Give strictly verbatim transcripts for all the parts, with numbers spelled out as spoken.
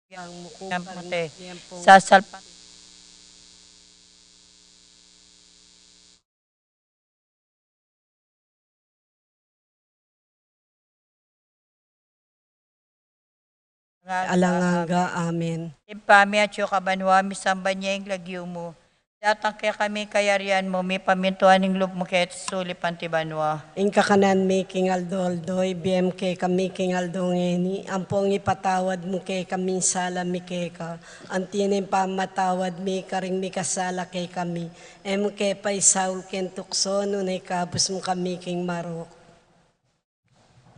Yang muku yang pate. Sasalpa. Alang angga. Amen. Ibpa mi, atsu ka banua, misamban ya ing lagyu mu. Datang kekami ing kayarian mu, mipamintuan ing lub mu keti sulip anti banua. Ing kakanan mi king aldo-aldo, ibie mu kekami king aldo ngeni, ampong ipatawad mu kekami ing sala mi keka, anti ing pamamatawad mi karing mikasala kekami. E mu ke paisaul king tuksu, nune ikabus mu kami king marok.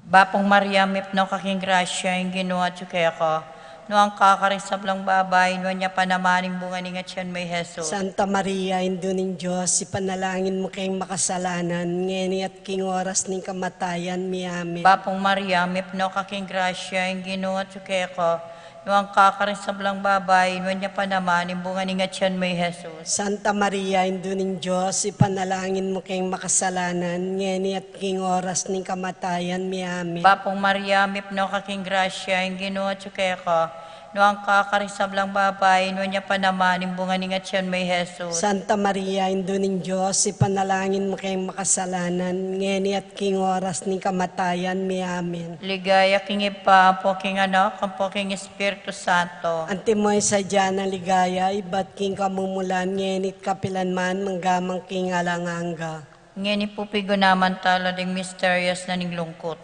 Bapu Maria, mipnu ka king grasya, ing Ginu atyu keka. Nuan ka karing sablang babai, nuan ya pa naman ing bunga ning atyan mu, i Jesus. Santa Maria, Indu ning Dios, ipanalangin mu keng makasalanan, ngeni at king oras ning kamatayan mi. Amen. Bapu Maria, mipnu ka king grasya, ing Ginu atyu keka. Nuan ka karing sablang babai, nuan ya pa naman ing bunga ning atyan mu, i Jesus. Santa Maria, Indu ning Dios, ipanalangin mu keng makasalanan, ngeni at king oras ning kamatayan mi. Amen. Bapu Maria, mipnu ka king grasya, ing Ginu atyu keka. Nuan ka karing sablang babai, nuan ya pa naman ing bunga ning atyan mu, i Jesus. Santa Maria, Indu ning Dios, ipanalangin mu keng makasalanan, ngeni at king oras ning kamatayan mi. Amen. Ligaya king Ibpa, ampo king Anak, ampo king Espiritu Santo. Antimo ing sadya nang ligaya, ibat king kamumulan, ngeni at kapilan man, mangga man king alang angga. Ngeni pu pigunaman tala ding misterios na ning lungkut.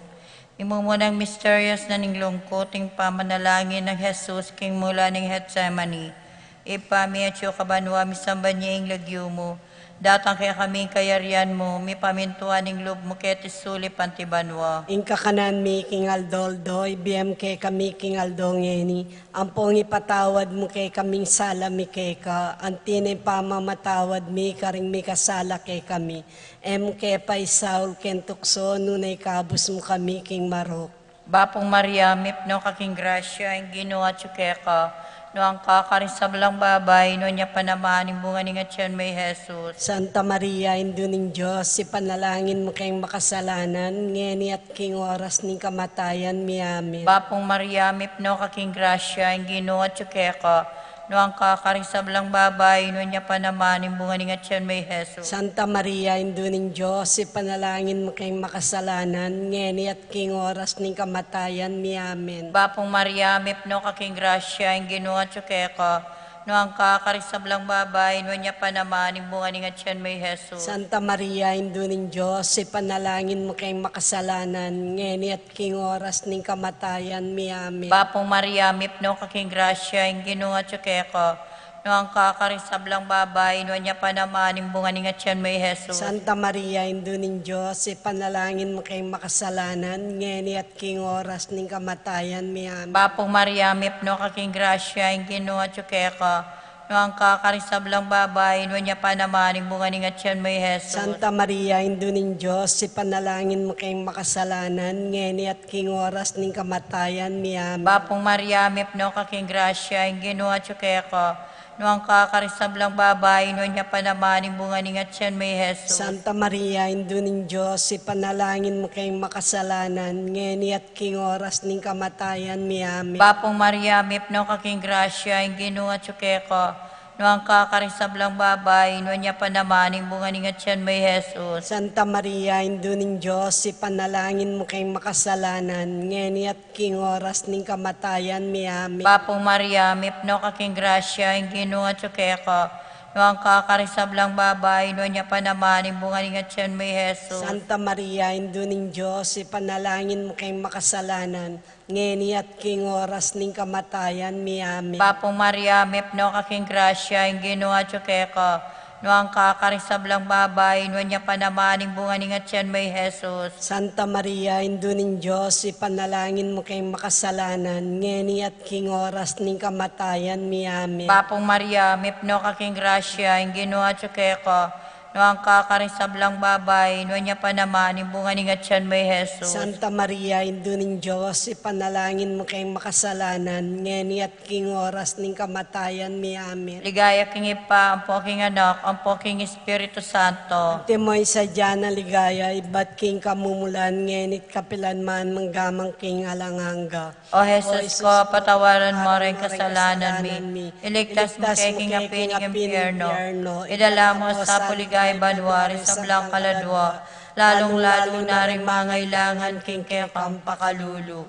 Ing mumunang misterios na ning lungkut, ing pamanalangin nang Jesus king mula ning Getsemani. Ibpa mi atyu ka banua, misamban ya ing lagyu mu. Datang kekami ing kayarian mu, mipamintuan ing lub mu keti sulip anti banua. Ing kakanan mi king aldo-aldo, ibie mu kekami king aldo ngeni. Ampong ipatawad mu kekami ing sala mi keka, anti ing pamamatawad mi karing mikasala kekami. E mu ke paisaul keng tuksu, nune ikabus mu kami king marok. Bapu Maria, mipnu ka king grasya, ing Ginu atyu keka. Nuan ka karing sablang babai, nuan ya pa naman ing bunga ning atyan mu, i Jesus. Santa Maria, Indu ning Dios, ipanalangin mu keng makasalanan, ngeni at king oras ning kamatayan mi. Amen. Bapu Maria, mipnu ka king grasya, ing Ginu atyu keka. Nuan ka karing sablang babai, nuan ya pa naman ing bunga ning atyan mu, i Jesus. Santa Maria, Indu ning Dios, ipanalangin mu keng makasalanan, ngeni at king oras ning kamatayan mi. Amen. Bapu Maria, mipnu ka king grasya, ing Ginu atyu keka. Nuan ka karing sablang babai, nuan ya pa naman ing bunga ning atyan mu, i Jesus. Santa Maria, Indu ning Dios, ipanalangin mu keng makasalanan, ngeni at king oras ning kamatayan mi. Amen. Bapu Maria, mipnu ka king grasya, ing Ginu atyu keka. Nuan ka karing sablang babai, nuan ya pa naman ing bunga ning atyan mu, i Jesus. Santa Maria, Indu ning Dios, ipanalangin mu keng makasalanan, ngeni at king oras ning kamatayan mi. Amen. Bapu Maria, mipnu ka king grasya, ing Ginu atyu keka. Nuan ka karing sablang babai, nuan ya pa naman ing bunga ning atyan mu, i Jesus. Santa Maria, Indu ning Dios, ipanalangin mu keng makasalanan, ngeni at king oras ning kamatayan mi. Amen. Bapu Maria, mipnu ka king grasya, ing Ginu atyu keka. Nuan ka karing sablang babai, nuan ya pa naman ing bunga ning atyan mu, i Jesus. Santa Maria, Indu ning Dios, ipanalangin mu keng makasalanan, ngeni at king oras ning kamatayan mi. Amen. Bapu Maria, mipnu ka king grasya, ing Ginu atyu keka. Nuan ka karing sablang babai, nuan ya pa naman ing bunga ning atyan mu, i Jesus. Santa Maria, Indu ning Dios, ipanalangin mu keng makasalanan, ngeni at king oras ning kamatayan mi. Amen. Bapu Maria, mipnu ka king grasya, ing Ginu atyu keka. Nuan ka karing sablang babai, nuan ya pa naman ing bunga ning atian mu, i Jesus. Santa Maria, Indu ning Dios, ipanalangin mu keng makasalanan, ngeni at king oras ning kamatayan mi. Amen. Bapu Maria, mipnu ka king grasya, ing Ginu atyu keka. Nuan ka karing sablang babai, nuan ya pa naman ing bunga ning atian mu, i Jesus. Santa Maria, Indu ning Dios, ipanalangin mu keng makasalanan, ngeni at king oras ning kamatayan mi. Amen. Bapu Maria, mipnu ka king grasya, ing Ginu atyu keka. Nuan ka karing sablang babai, nuan ya pa naman ing bunga ning atian mu, i Jesus. Santa Maria, Indu ning Dios, ipanalangin mu keng makasalanan, ngeni at king oras ning kamatayan mi. Amen. Ligaya king Ibpa, ampo king Anak, ampo king Espiritu Santo. Antimo ing sadya nang ligaya ibat king kamumulan, ngeni at kapilan man, mangga man king alang angga. O Jesus ko, patawaran mu ring kasalanan mi. Iligtas mu kami king api ning impyerno. Idala mu sa pu king ligaya banua ring sablang kaladua, lalung-lalu na ring mangailangan king kekang pakalulu.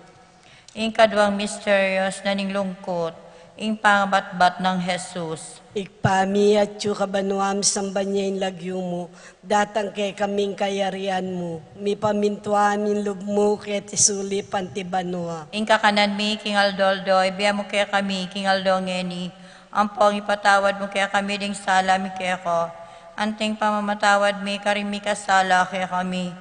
Ing kaduang misteryo na ning lungkut, ing pangabatbat nang Jesus. Ibpa mi, atyu ka banua, misamban ya ing lagyu mu, datang kekami ing kayarian mu, mipamintuan ing lub mu keti sulip anti banua. Ing kakanan mi king aldo-aldo ibie mu kekami king aldo ngeni, ampong ipatawad mu kekami ding sala mi keka, anting pamamatawad mi karing mikasala kekami.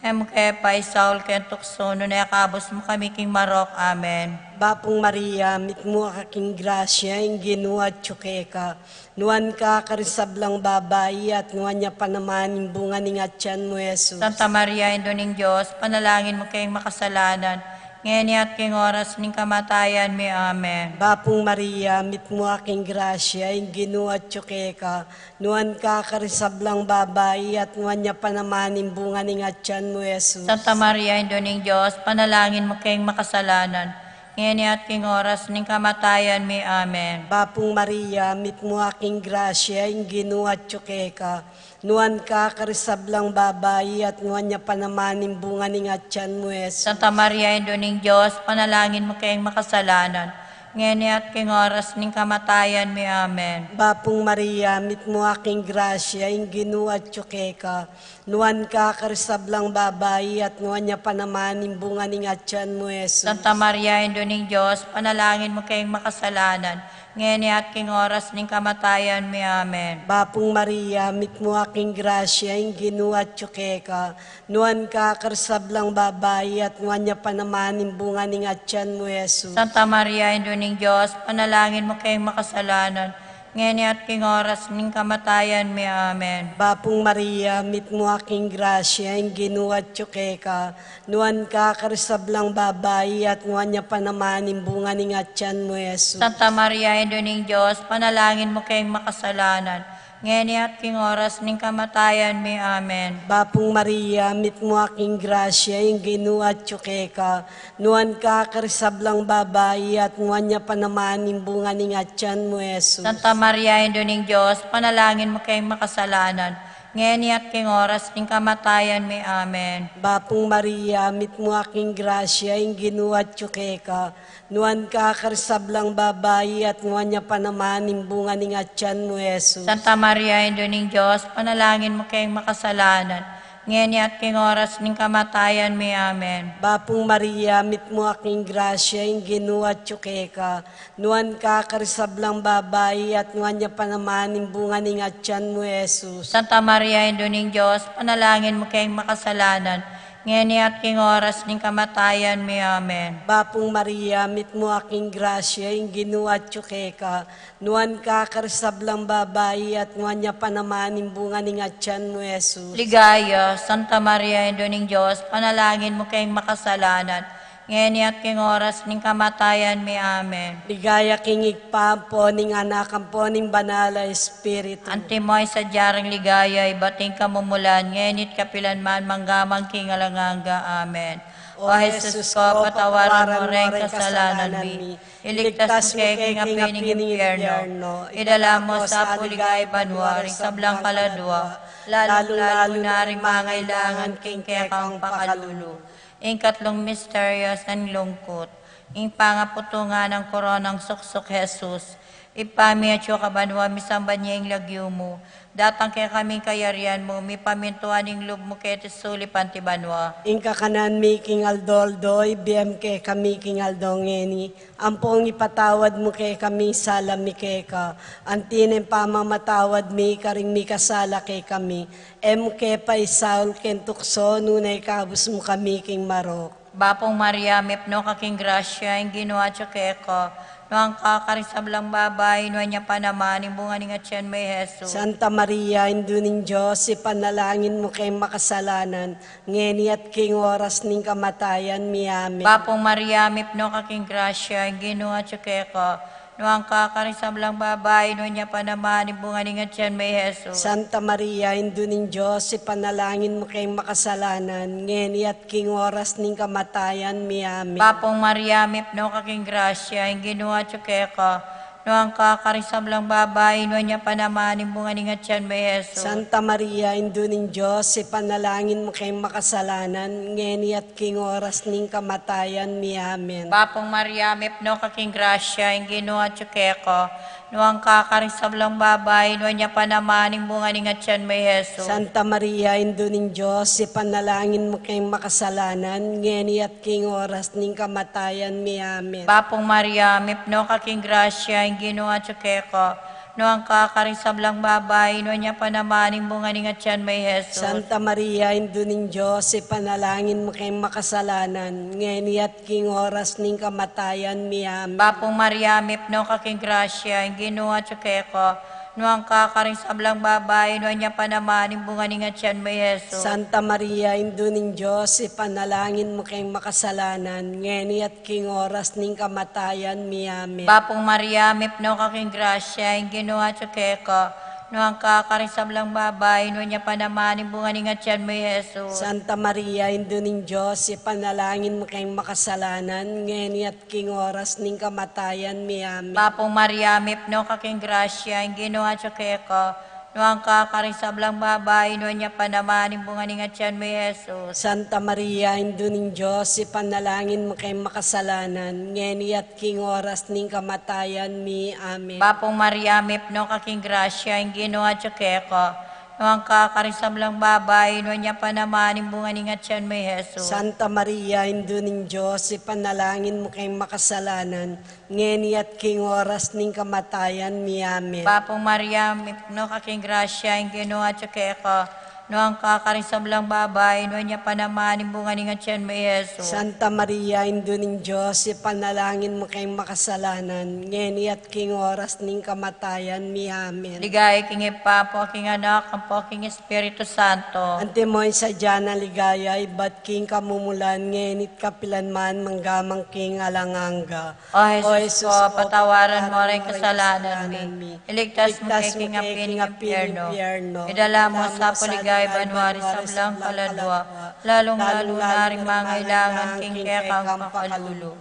E mu ke paisaul king tuksu, nune ikabus mu kami king marok. Amen. Bapu Maria, mitmu ka king grasya, ing Ginu atyu keka. Nuan ka karing sablang babai, at nuan ya pa naman ing bunga ning atian mu, Jesus. Santa Maria, Indu ning Dios, panalangin mu keng makasalanan, ngeni at king oras ning kamatayan mi. Amen. Bapu Maria, mitmu ka king grasya, ing Ginu atyu keka. Nuan ka karing sablang babai, at nuan ya pa naman ing bunga ning atian mu, Jesus. Santa Maria, Indu ning Dios, panalangin mu keng makasalanan, ngeni at king oras ning kamatayan mi. Amen. Bapu Maria, mitmu ka king grasya, ing Ginu atyu keka. Nuan ka karing sablang babai, at nuan ya pa naman ing bunga ning atian mu, Jesus. Santa Maria, Indu ning Dios, panalangin mu keng makasalanan, ngeni at king oras ning kamatayan mi. Amen. Bapu Maria, mitmu ka king grasya, ing Ginu atyu keka. Nuan ka karing sablang babai, at nuan ya pa naman ing bunga ning atian mu, Jesus. Santa Maria, Indu ning Dios, panalangin mu keng makasalanan, ngeni at king oras ning kamatayan mi. Amen. Bapu Maria, mitmu ka king grasya, ing Ginu atyu keka. Nuan ka karing sablang babai, at nuan ya pa naman ing bunga ning atian mu, Jesus. Santa Maria, Indu ning Dios, panalangin mu keng makasalanan, ngeni at king oras ning kamatayan mi. Amen. Bapu Maria, mitmu ka king grasya, ing Ginu atyu keka. Nuan ka karing sablang babai, at nuan ya pa naman ing bunga ning atian mu, Jesus. Santa Maria, Indu ning Dios, panalangin mu keng makasalanan, ngeni at king oras ning kamatayan mi. Amen. Bapu Maria, mitmu ka king grasya, ing Ginu atyu keka. Nuan ka karing sablang babai, at nuan ya pa naman ing bunga ning atian mu, Jesus. Santa Maria, Indu ning Dios, panalangin mu keng makasalanan, ngeni at king oras ning kamatayan mi. Amen. Bapu Maria, mitmu ka king grasya, ing Ginu atyu keka. Nuan ka karing sablang babai, at nuan ya pa naman ing bunga ning atian mu, Jesus. Santa Maria, Indu ning Dios, panalangin mu keng makasalanan, ngeni at king oras ning kamatayan mi. Amen. Bapu Maria, mitmu ka king grasya, ing Ginu atyu keka. Nuan ka karing sablang babai, at nuan ya pa naman ing bunga ning atian mu, Jesus. Santa Maria, Indu ning Dios, panalangin mu keng makasalanan, ngeni at king oras ning kamatayan mi. Amen. Bapu Maria, mitmu ka king grasya, ing Ginu atyu keka. Nuan ka karing sablang babai, at nuan ya pa naman ing bunga ning atian mu, Jesus. Ligaya, Santa Maria, Indu ning Dios, panalangin mu keng makasalanan, ngeni at king oras ning kamatayan mi. Amen. Ligaya king Ibpa, ampo ning Anak, ampo ning Banal a Espiritu. Antimo ing sadya ring ligaya ibat king kamumulan, ngeni at kapilan man, mangga man king alang angga. Amen. O Jesus ko, patawaran mu ring kasalanan mi. Iligtas mu ke king api ning impyerno. Idala mu sa pu king ligaya banua ring sablang kaladua, lalung-lalu na ring mangailangan king kekang pakalulu. Ing katlung misteryo ning lungkut, Ing pangaputungan nang koronang suksuk Jesus. Ibpa mi atsu ka banua, misamban ya ing lagyu mu. Datang kekami ing kayarian mu, mipamintuan ing lub mu keti sulip anti banua. Ing kakanan mi king aldo-aldo, ibie mu kekami king aldo ngeni. Ampong ipatawad mu kekami ing sala mi keka, anti ning pamamatawad mi karing mikasala kekami. E mu ke paisaul king tuksu, nune ikabus mu kami king marok. Bapu Maria, mipnu ka king grasya, ing Ginu atyu keka. Nuan ka karing sablang babai, nuan ya pa naman ing bunga ning atyan mu, i Jesus. Santa Maria, Indu ning Dios, ipanalangin mu keng makasalanan, ngeni at king oras ning kamatayan mi. Amen. Bapu Maria, mipnu ka king grasya, ing Ginu atyu keka. Nuan ka karing sablang babai, nuan ya pa naman ing bunga ning atyan mu, i Jesus. Santa Maria, Indu ning Dios, ipanalangin mu keng makasalanan, ngeni at king oras ning kamatayan mi. Amen. Bapu Maria, mipnu ka king grasya, ing Ginu atyu keka. Nuan ka karing sablang babai, nuan ya pa naman ing bunga ning atyan mu, i Jesus. Santa Maria, Indu ning Dios, ipanalangin mu keng makasalanan, ngeni at king oras ning kamatayan mi. Amen. Bapu Maria, mipnu ka king grasya, ing Ginu atyu keka. Nuan ka karing sablang babai, nuan ya pa naman ing bunga ning atyan mu, i Jesus. Santa Maria, Indu ning Dios, ipanalangin mu keng makasalanan, ngeni at king oras ning kamatayan mi. Amen. Bapu Maria, mipnu ka king grasya, ing Ginu atyu keka. Nuan ka karing sablang babai, nuan ya pa naman ing bunga ning atyan mu, i Jesus. Santa Maria, Indu ning Dios, ipanalangin mu keng makasalanan, ngeni at king oras ning kamatayan mi. Amen. Bapu Maria, mipnu ka king grasya, ing Ginu atyu keka. Nuan ka karing sablang babai, nuan ya pa naman ing bunga ning atyan mu, i Jesus. Santa Maria, Indu ning Dios, ipanalangin mu keng makasalanan, ngeni at king oras ning kamatayan mi. Amen. Bapu Maria, mipnu ka king grasya, ing Ginu atyu keka. Nuan ka karing sablang babai, nuan ya pa naman ing bunga ning atyan mu, i Jesus. Santa Maria, Indu ning Dios, ipanalangin mu keng makasalanan, ngeni at king oras ning kamatayan mi. Amen. Bapu Maria, mipnu ka king grasya, ing Ginu atyu keka. Nuan ka karing sablang babai, nuan ya pa naman ing bunga ning atyan mu, i Jesus. Santa Maria, Indu ning Dios, ipanalangin mu keng makasalanan, ngeni at king oras ning kamatayan mi. Amen. Bapu Maria, mipnu ka king grasya, ing Ginu atyu keka. Nuan ka karing sablang babai, nuan ya pa naman ing bunga ning atyan mu, i Jesus. Santa Maria, Indu ning Dios, ipanalangin mu keng makasalanan, ngeni at king oras ning kamatayan mi. Amen. Bapu Maria, mipnu ka king grasya, ing Ginu atyu keka. Nuan ka karing sablang babai, nuan ya pa naman ing bunga ning atyan mu, i Jesus. Santa Maria, Indu ning Dios, ipanalangin mu keng makasalanan, ngeni at king oras ning kamatayan mi. Amen. Ligaya king Ibpa, ampo king Anak, ampo king Espiritu Santo. Antimo ing sadya nang ligaya, ibat king kamumulan, ngeni at kapilan man, mangga man king alang angga. O Jesus ko, patawaran mo ring kasalanan mi. Iligtas mo kami king api ning impyerno. Idala mo sa pu king ligaya banua ring sablang kaladua, lalung-lalu na ring mangailangan king kekang pakalulu.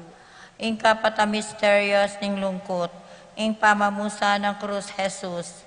Ing kapat a misteryos ning lungkut, ing pamamusan nang krus Jesus.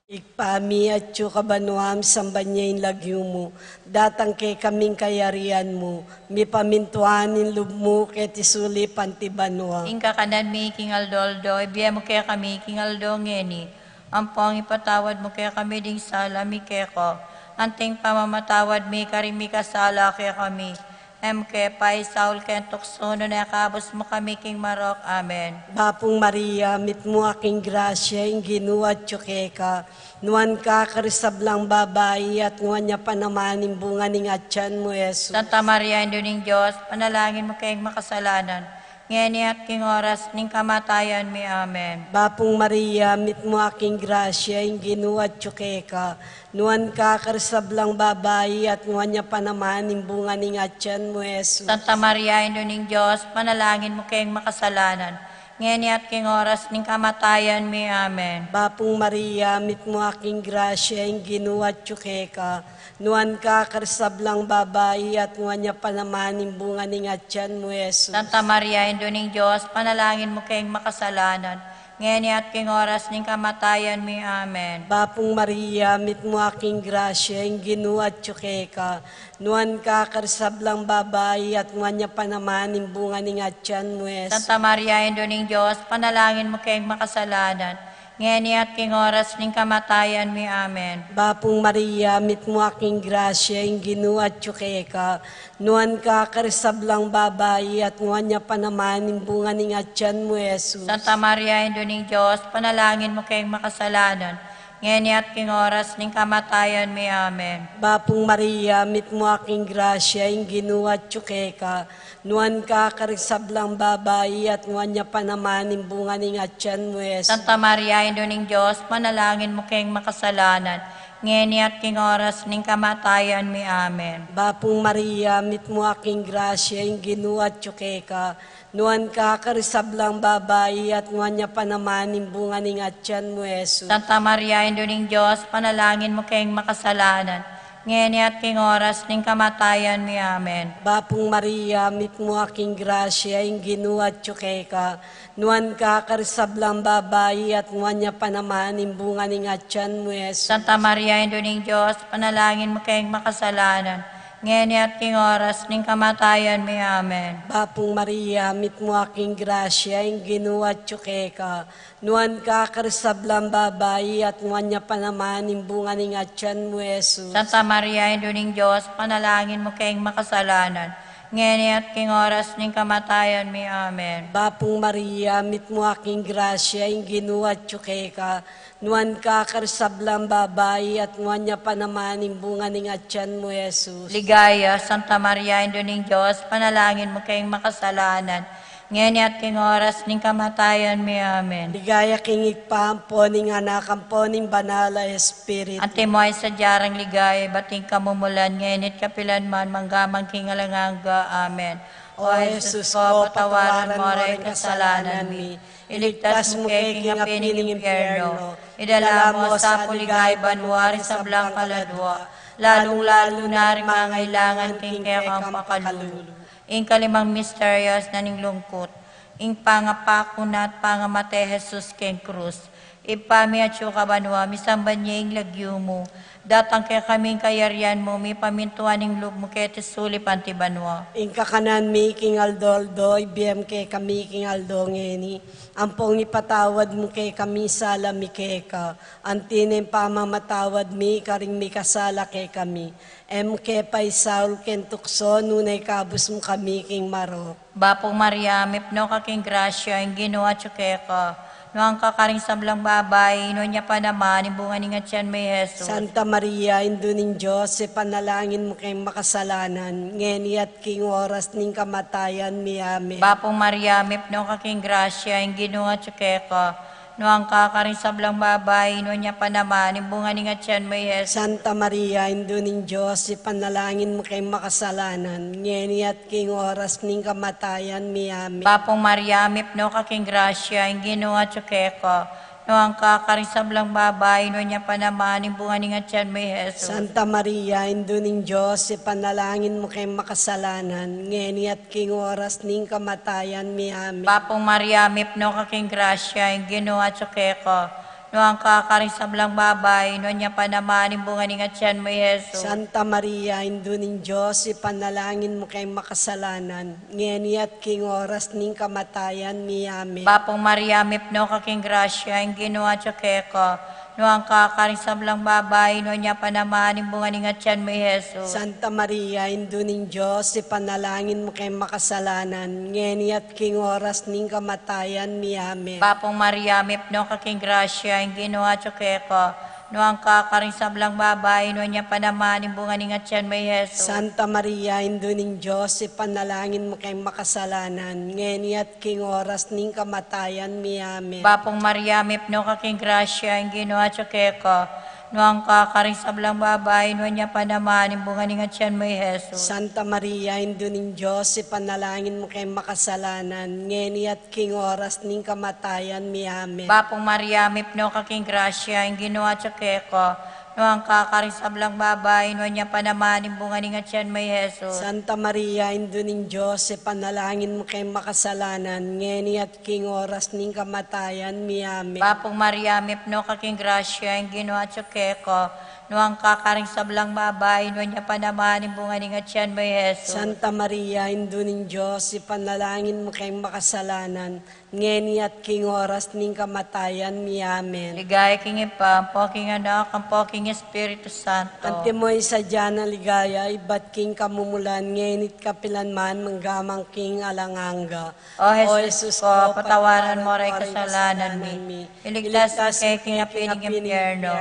Ibpa mi, atsu ka banua, misamban ya ing lagyu mu, datang kekami ing kayarian mu, mipamintuan ing lub mu keti sulip anti banua. Ing kakanan mi king aldo-aldo, ibie mu kekami king aldo ngeni. Ampong ipatawad mu kekami ding sala mi keka, anti ing pamamatawad mi karing mikasala kekami. E mu ke paisaul king tuksu, nune ikabus mu kami king marok. Amen. Bapu Maria, mitmu ka king grasya, ing Ginu atyu keka. Nuan ka karing sablang babai, at nuan ya pa naman ing bunga ning atyan mu, Jesus. Santa Maria, Indu ning Dios, ipanalangin mu keng makasalanan, ngeni at king oras ning kamatayan mi. Amen. Bapu Maria, mitmu ka king grasya, ing Ginu atyu keka. Nuan ka karing sablang babai, at nuan ya pa naman ing bunga ning atyan mu, Jesus. Santa Maria, Indu ning Dios, ipanalangin mu keng makasalanan, ngeni at king oras ning kamatayan mi. Amen. Bapu Maria, mitmu ka king grasya, ing Ginu atyu keka. Nuan ka karing sablang babai, at nuan ya pa naman ing bunga ning atyan mu, Jesus. Santa Maria, Indu ning Dios, ipanalangin mu keng makasalanan, ngeni at king oras ning kamatayan mi. Amen. Bapung Maria, mitmu ka king grasya, ing Ginu atyu keka, nuan ka karing sablang babai, at nuan ya pa naman ing bunga ning atyan mu, Jesus. Santa Maria, Indu ning Dios, panalangin mu keng makasalanan, ngeni at king oras ning kamatayan mi. Amen. Bapung Maria, mitmu ka king grasya, ing Ginu atyu keka, nuan ka karing sablang babai, at nuan ya pa naman ing bunga ning atyan mu, Jesus. Santa Maria, Indu ning Dios, panalangin mu keng makasalanan, ngeni at king oras ning kamatayan mi. Amen. Bapung Maria, mitmu ka king grasya, ing Ginu atyu keka, nuan ka karing sablang babai, at nuan ya pa naman ing bunga ning atyan mu, Jesus. Santa Maria, Indu ning Dios, panalangin mu keng makasalanan, ngeni at king oras ning kamatayan mi. Amen. Bapung Maria, mitmu ka king grasya, ing Ginu atyu keka, nuan ka karing sablang babai, at nuan ya pa naman ing bunga ning atyan mu, Jesus. Santa Maria, Indu ning Dios, panalangin mu keng makasalanan, ngeni at king oras ning kamatayan mi. Amen. Bapung Maria, mitmu ka king grasya, ing Ginu atyu keka, nuan ka karing sablang babai, at nuan ya pa naman ing bunga ning atyan mu, Jesus. Santa Maria, Indu ning Dios, panalangin mu keng makasalanan, ngeni at king oras ning kamatayan mi. Amen. Bapung Maria, mitmu ka king grasya, ing Ginu atyu keka, nuan ka karing sablang babai, at nuan ya pa naman ing bunga ning atyan mu, Jesus. Santa Maria, Indu ning Dios, panalangin mu keng makasalanan, ngeni at king oras ning kamatayan mi. Amen. Bapung Maria, mitmu ka king grasya, ing Ginu atyu keka, nuan ka karing sablang babai, at nuan ya pa naman ing bunga ning atyan mu, Jesus. Ligaya, Santa Maria, Indu ning Dios, panalangin mu keng makasalanan, ngeni at king oras ning kamatayan mi. Amen. Ligaya king Ibpa, ampo ning Anak, ampo ning Banal a Espiritu. Antimo ing sadya rang ligaya, ibat king kamumulan, ngeni at kapilan man, mangga man king alang angga. Amen. O Jesus ko, patawaran mo ring kasalanan mi, iligtas mu ke king api ning impyerno, idala mu sa pu king ligaya banua ring sablang kaladua, lalung-lalu na ring mangailangan king kekang pakalulu. Ing kalimang misteryo na ning lungkut, ing pangapaku na at pangamate Jesus keng krus. Ibpa mi atsu ka banua, misamban ya ing lagyu mu, datang kekami ing kayarian mu, mipamintuan ing lub mu keti sulip anti banua. Ing kakanan mi king aldo-aldo ibie mu kekami king aldo ngeni, ampong ipatawad mu kekami ing sala mi keka, anti na ing pamamatawad mi karing mikasala kekami. E mu ke paisaul king tuksu, nune ikabus mu kami king marok. Bapu Maria, mipnu ka king grasya, ing Ginu atyu keka. Nuan ka karing sablang babai, nuan ya pa naman ing bunga ning atyan mu, i Jesus. Santa Maria, Indu ning Dios, ipanalangin mu keng makasalanan, ngeni at king oras ning kamatayan mi. Amen. Bapu Maria, mipnu ka king grasya, ing Ginu atyu keka. Nuan ka karing sablang babai, nuan ya pa naman ing bunga ning atyan mu, i Jesus. Santa Maria, Indu ning Dios, ipanalangin mu keng makasalanan, ngeni at king oras ning kamatayan mi. Amen. Bapu Maria, mipnu ka king grasya, ing Ginu atyu keka. Nuan ka karing sablang babai, nuan ya pa naman ing bunga ning atyan mu, i Jesus. Santa Maria, Indu ning Dios, ipanalangin mu keng makasalanan, ngeni at king oras ning kamatayan mi. Amen. Bapu Maria, mipnu ka king grasya, ing Ginu atyu keka. Nuan ka karing sablang babai, nuan ya pa naman ing bunga ning atyan mu, i Jesus. Santa Maria, Indu ning Dios, ipanalangin mu keng makasalanan, ngeni at king oras ning kamatayan mi. Amen. Bapu Maria, mipnu ka king grasya, ing Ginu atyu keka. Nuan ka karing sablang babai, nuan ya pa naman ing bunga ning atyan mu, i Jesus. Santa Maria, Indu ning Dios, ipanalangin mu keng makasalanan, ngeni at king oras ning kamatayan mi. Amen. Bapu Maria, mipnu ka king grasya, ing Ginu atyu keka. Nuan ka karing sablang babai, nuan ya pa naman ing bunga ning atyan mu, i Jesus. Santa Maria, Indu ning Dios, ipanalangin mu keng makasalanan, ngeni at king oras ning kamatayan mi. Amen. Bapu Maria, mipnu ka king grasya, ing Ginu atyu keka. Nuan ka karing sablang babai, nuan ya pa naman ing bunga ning atyan mu, i Jesus. Santa Maria, Indu ning Dios, ipanalangin mu keng makasalanan, ngeni at king oras ning kamatayan mi. Amen. Bapu Maria, mipnu ka king grasya, ing Ginu atyu keka. Nuan ka karing sablang babai, nuan ya pa naman ing bunga ning atian mu, i Jesus. Santa Maria, Indu ning Dios, ipanalangin mu keng makasalanan, ngeni at king oras ning kamatayan mi. Amen. Bapu Maria, mipnu ka king grasya, ing Ginu atyu keka, nuan ka karing sablang babai, nuan ya pa naman ing bunga ning atian mu, i Jesus. Santa Maria, Indu ning Dios, ipanalangin mu keng makasalanan, ngeni at king oras ning kamatayan mi. Amen. Ligaya king Ibpa, ampo king Anak, ampo king Espiritu Santo. Antimo ing sadya nang ligaya, ibat king kamumulan, ngeni at kapilan man, mangga man king alang angga. O Jesus ko, patawaran mu ring kasalanan mi. Iligtas mu kami king api ning impyerno.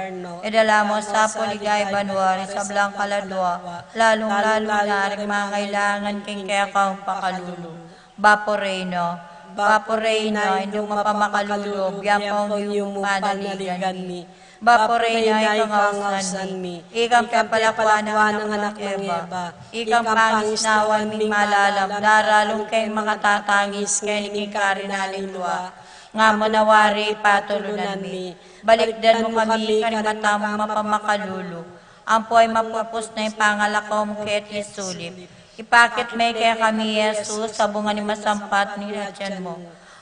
Idala mu sa pu king ligaya banua ring sablang kaladua, lalung-lalu na ring mangailangan king kekang pakalulu. Bapu Reyna, Bapu Reyna, Indu mapamakalulu, biang pung yumu panaligan mi. Bapu Reyna, ikang ausan mi, ikang pepalakuan nang anak nang Eva, ikang pangisnawan ming malalam, daralung keng makatatangis keni king karinan ning lua. Nga mu na wari patulunan mi, balikdan mu kami karing mata mung mapamakalulu, ampo ing mapupus na ing pangalako mu keti sulip. Ipakit me kekami i Jesus, a bunga ning masampat ning atian mu.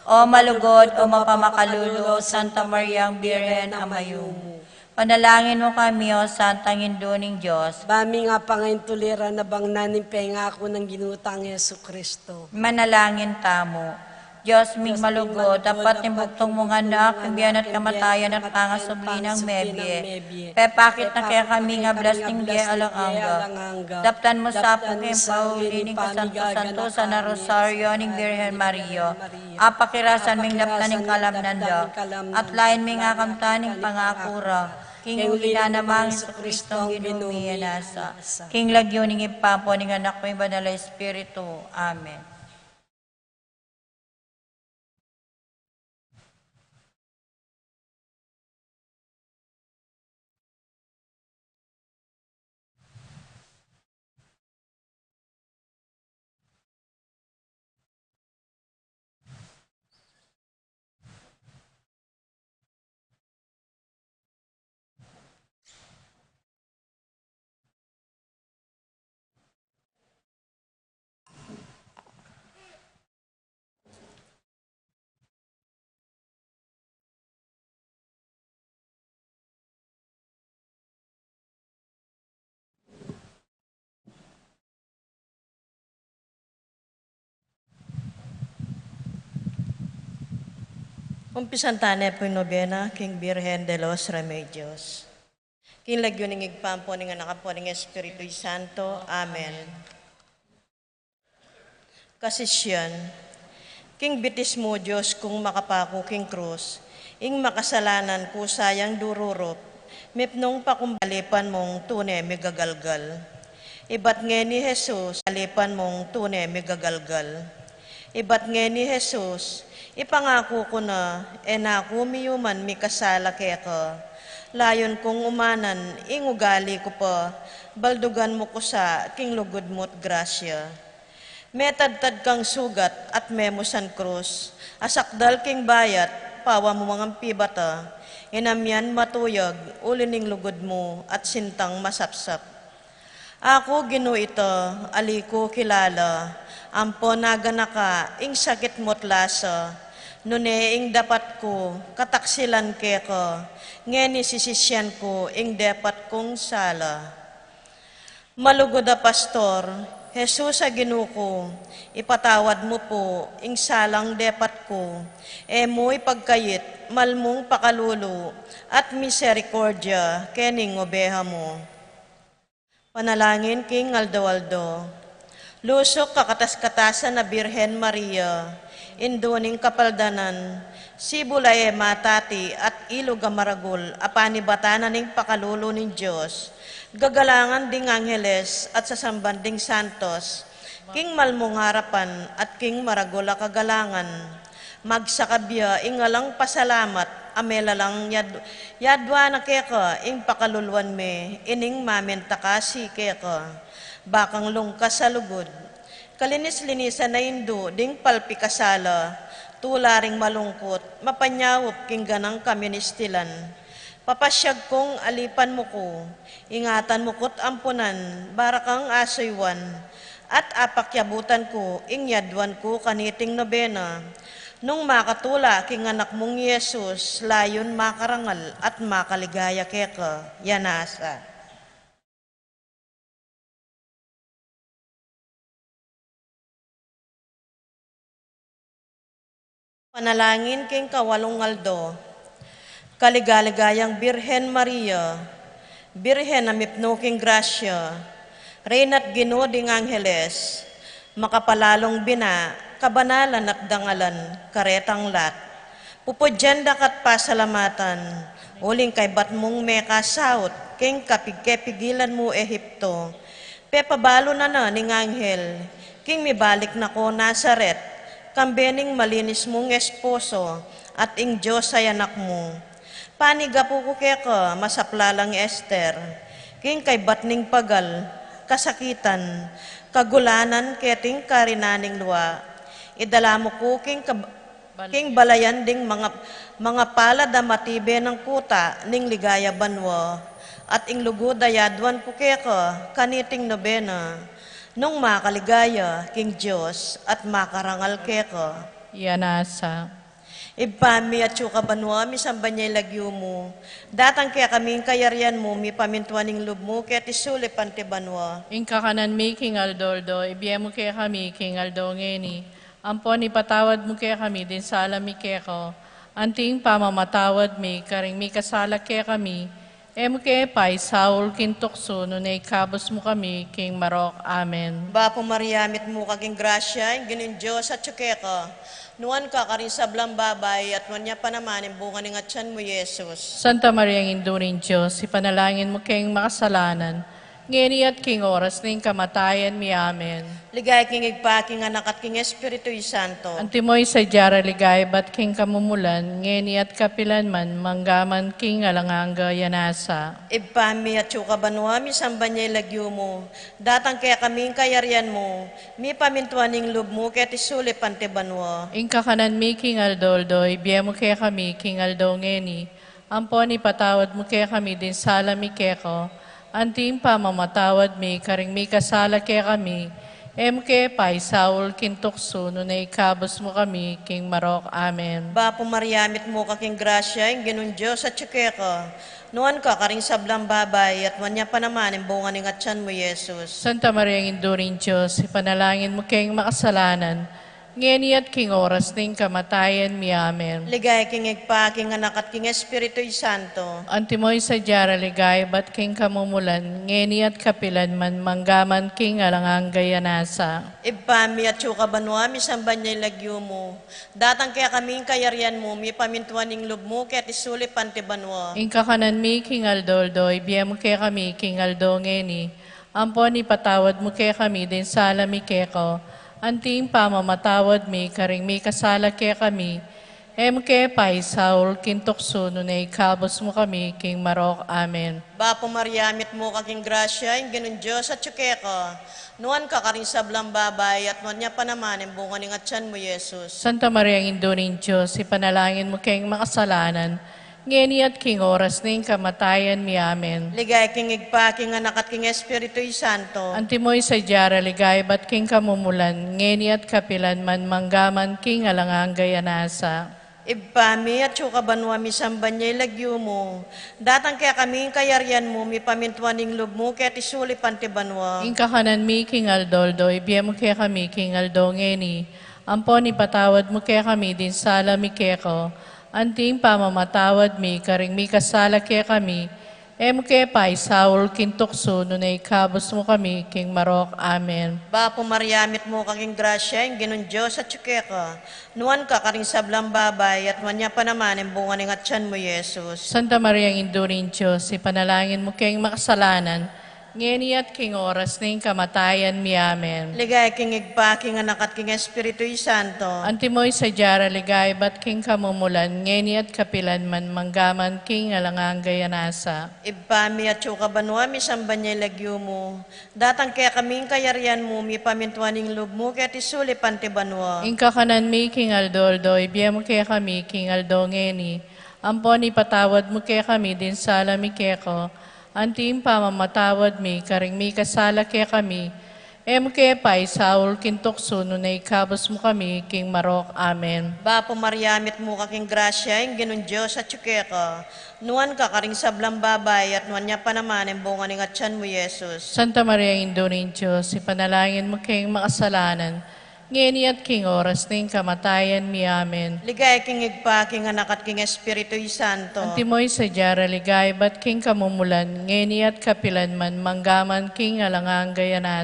O malugud, o mapamakalulu, Santa Mariang Birhen a mayumu, panalangin mu kami, o Santang Indu ning Dios. Ba mi nga pangaintuliran a bangnan ing pengaku nang Ginu tang Jesucristo. Manalangin tamu. Dios ming malugud, dapat ning bugtung mung Anak, king bie at kamatayan at pangasubli nang mebie, pepakit na kekami ing ablas ning bie alang angga. Daptan mu sa pu king pauli ning kasantu-santusan a Rosario ning Birhen Maria, apakirasan ming daptan ing kalamnan da, at lain ming akamtan ing pangaku ra, king uli na namang Jesucristong Ginu mi, nasa king lagyu ning Ibpa, ampo ning Anak, ampo ning Banal a Espiritu. Amen. Umpisan tane pu ing nobena king Birhen de los Remedios. King lagyu ning Ibpa, ampo ning Anak, ampo ning Espiritu Santo. Amen. Kasisian, king bitis mu, Dios kung makapaku king krus, ing makasalanan ku sa yang dururup, mipnung pakumbalipan mung tune migagalgal. Ibat ngeni Jesus, alipan mung tune migagalgal. Ibat ngeni Jesus, ipangaku ku na, e na ku miyuman mikasala keka. Layun kung umanan ing ugali ku pa, baldugan mu ku sa king lugud mu't grasya. Metadtad kang sugat at memusan krus, a sakdal king bayat, pawa mu mangampibata, inamian matuyag, uli ning lugud mu at sintang masapsap. Aku Ginu ita, ali ku kilala, ampo naganaka ing sakit mu't lasa, nune ing dapat ku kataksilan keka, ngeni sisisian ku ing depat kung sala. Malugud a Pastor, Jesus a Ginu ku, ipatawad mu pu ing salang depat ku, e mu ipagkayit malmung pakalulu at miserikordia kening obeha mu. Panalangin king aldo-aldo. Lusuk kakatas-katasan a Birhen Maria, Indu ning Kapaldanan, sibul a e matati at ilug a maragul a panibatan na ning pakalulu ning Dios, gagalangan ding angeles at sasamban ding santos, king malmung arapan at king maragul a kagalangan. Magsakabya ing alang pasalamat a melalang yad-, yadwa na keka ing pakaluluan me ining mamintakasi keka. Bakang lungkas a lugud, kalinis-linisan a Indu ding palpikasala, tula ring malungkut, mapanyaup king ganang kaministilan. Papasyag kung alipan mu ku, ingatan mu ku't ampunan, barakang asuyuan, at apakyabutan ku ing yaduan ku kaniting nobena. Nung makatula king anak mung Jesus, layun makarangal at makaligaya keka. Yanasa. Panalangin king kawalung aldo. Kaligaligayang Birhen Maria, Birhen a mipnu king grasya, Reyna't Ginu ding Angeles, makapalalung bina, kabanalan at dangalan, karetang lat. Pupudyan da ka't pasalamatan, uling kaybat mung mekasaut king kapigkepigilan mu Ehipto. Pepabalu na na ning anghel, king mibalik na ko Nazaret, kambe ning malinis mung esposo, at ing Dios ay anak mu. Panigapu ku keka, masaplalang Ester, king kaybat ning pagal, kasakitan, kagulanan keting karinan ning lua. Idala mu ku king kab-, king balayan ding manga, mangapalad a matibe nang kuta ning ligaya banua, at ing lugud a yaduan ku keka kaniting nobena. Nung makaligaya king Dios at makarangal keka. Yanasa. Ibpa mi, atsu ka banua, misamban ya ing lagyu mu. Datang kekami ing kayarian mu, mipamintuan ing lub mu keti sulip anti banua. Ing kakanan mi king aldo-aldo ibie mu kekami king aldo ngeni. Ampon ipatawad mu kekami ding sala mi keka, anti ing pamamatawad mi karing mikasala kekami. E mu ke paisaul king tuksu, nune ikabus mu kami king marok. Amen. Bapu Maria, mitmu ka king grasya, ing Ginung Dios atsu keka. Nuan ka karing sablang babai, at nuan ya pa naman ing bunga ning atsan mu, Jesus. Santa Maria, Indu ning Dios, ipanalangin mu keng makasalanan, ngeni at king oras ning kamatayan mi. Amen. Ligaya king Ibpa, king Anak, at king Espiritu Santo. Antimo ing sadya ra ligaya ibat king kamumulan, ngeni at kapilan man, mangga man king alang angga. Yanasa. Ibpa mi, atsu ka banua, misamban ya ing lagyu mu. Datang kekami ing kayarian mu, mipamintuan ing lub mu keti sulip anti banua. Ing kakanan mi king aldo-aldo ibie mu kekami king aldo ngeni. Ampon ipatawad mu kekami ding sala mi keka, anti ing pamamatawad mi karing mikasala kekami. E mu ke paisaul king tuksu, nune ikabus mu kami king marok. Amen. Bapu Maria, mitmu ka king grasya, ing Ginung Dios atsu keka. Nuan ka karing sablang babai, at nuan ya pa naman ing bunga ning atsan mu, Jesus. Santa Maria, Indu ning Dios, ipanalangin mu keng makasalanan, ngeni at king oras ning kamatayan mi. Amen. Ligaya king Ibpa, king Anak, at king Espiritu Santo. Antimo ing sadya ra ligaya ibat king kamumulan, ngeni at kapilan man, mangga man king alang angga. Yanasa. Ibpa mi, atsu ka banua, misamban ya ing lagyu mu. Datang kekami ing kayarian mu, mipamintuan ing lub mu keti sulip anti banua. Ing kakanan mi king aldo-aldo ibie mu kekami king aldo ngeni. Ampon ipatawad mu kekami ding sala mi keka, anti ing pamamatawad mi karing mikasala kekami. E mu ke paisaul king tuksu, nune ikabus mu kami king marok. Amen. Bapu Maria, mitmu ka king grasya, ing Ginung Dios atsu keka. Nuan ka karing sablang babai, at nuan ya pa naman ing bunga ning atsan mu, Jesus. Santa Maria, Indu ning Dios, ipanalangin mu keng makasalanan, ngeni at king oras ning kamatayan mi. Amen. Ligaya king Ibpa, king Anak, at king Espiritu Santo. Antimo ing sadya ra ligaya ibat king kamumulan, ngeni at kapilan man, mangga man king alang angga. Yanasa. Ibpa mi, atsu ka banua, misamban ya ing lagyu mu. Datang kekami ing kayarian mu, mipamintuan ing lub mu keti sulip anti banua. Ing kakanan mi king aldo-aldo ibie mu kekami king aldo ngeni. Ampon ipatawad mu kekami ding sala mi keka, anti ing pamamatawad mi karing mikasala kekami. E mu ke paisaul king tuksu, nune ikabus mu kami king marok. Amen. Bapu Maria, mitmu ka king grasya, ing Ginung Dios atsu keka. Nuan ka karing sablang babai, at nuan ya pa naman ing bunga ning atsan mu, Jesus. Santa Maria, Indu ning Dios, ipanalangin mu keng makasalanan, ngeni at king oras ning kamatayan mi. Amen. Ligaya king Ibpa, king Anak, at king Espiritu Santo. Antimo ing sadya ra ligaya ibat king kamumulan, ngeni at kapilan man, mangga man king alang angga. Yanasa. Ibpa mi, atsu ka banua, misamban ya ing lagyu mu. Datang kekami ing kayarian mu, mipamintuan ing lub mu keti sulip anti banua. Ing kakanan mi king aldo-aldo ibie mu kekami king aldo ngeni. Ampon ipatawad mu kekami ding sala mi keka, anti ing pamamatawad mi karing mikasala kekami. E mu ke paisaul king tuksu, nune ikabus mu kami king marok. Amen. Bapu Maria, mitmu ka king grasya, ing Ginung Dios atyu keka. Nuan ka karing sablang babai, at nuan ya pa naman ing bunga ning atyan mu, Jesus. Santa Maria, Indu ning Dios, ipanalangin mu keng makasalanan, ngeni at king oras ning kamatayan mi. Amen. Ligaya king Ibpa, king Anak, at king Espiritu Santo. Antimo ing sadya ra ligaya ibat king kamumulan, ngeni at kapilan man, manggaman king alang angga. Amen.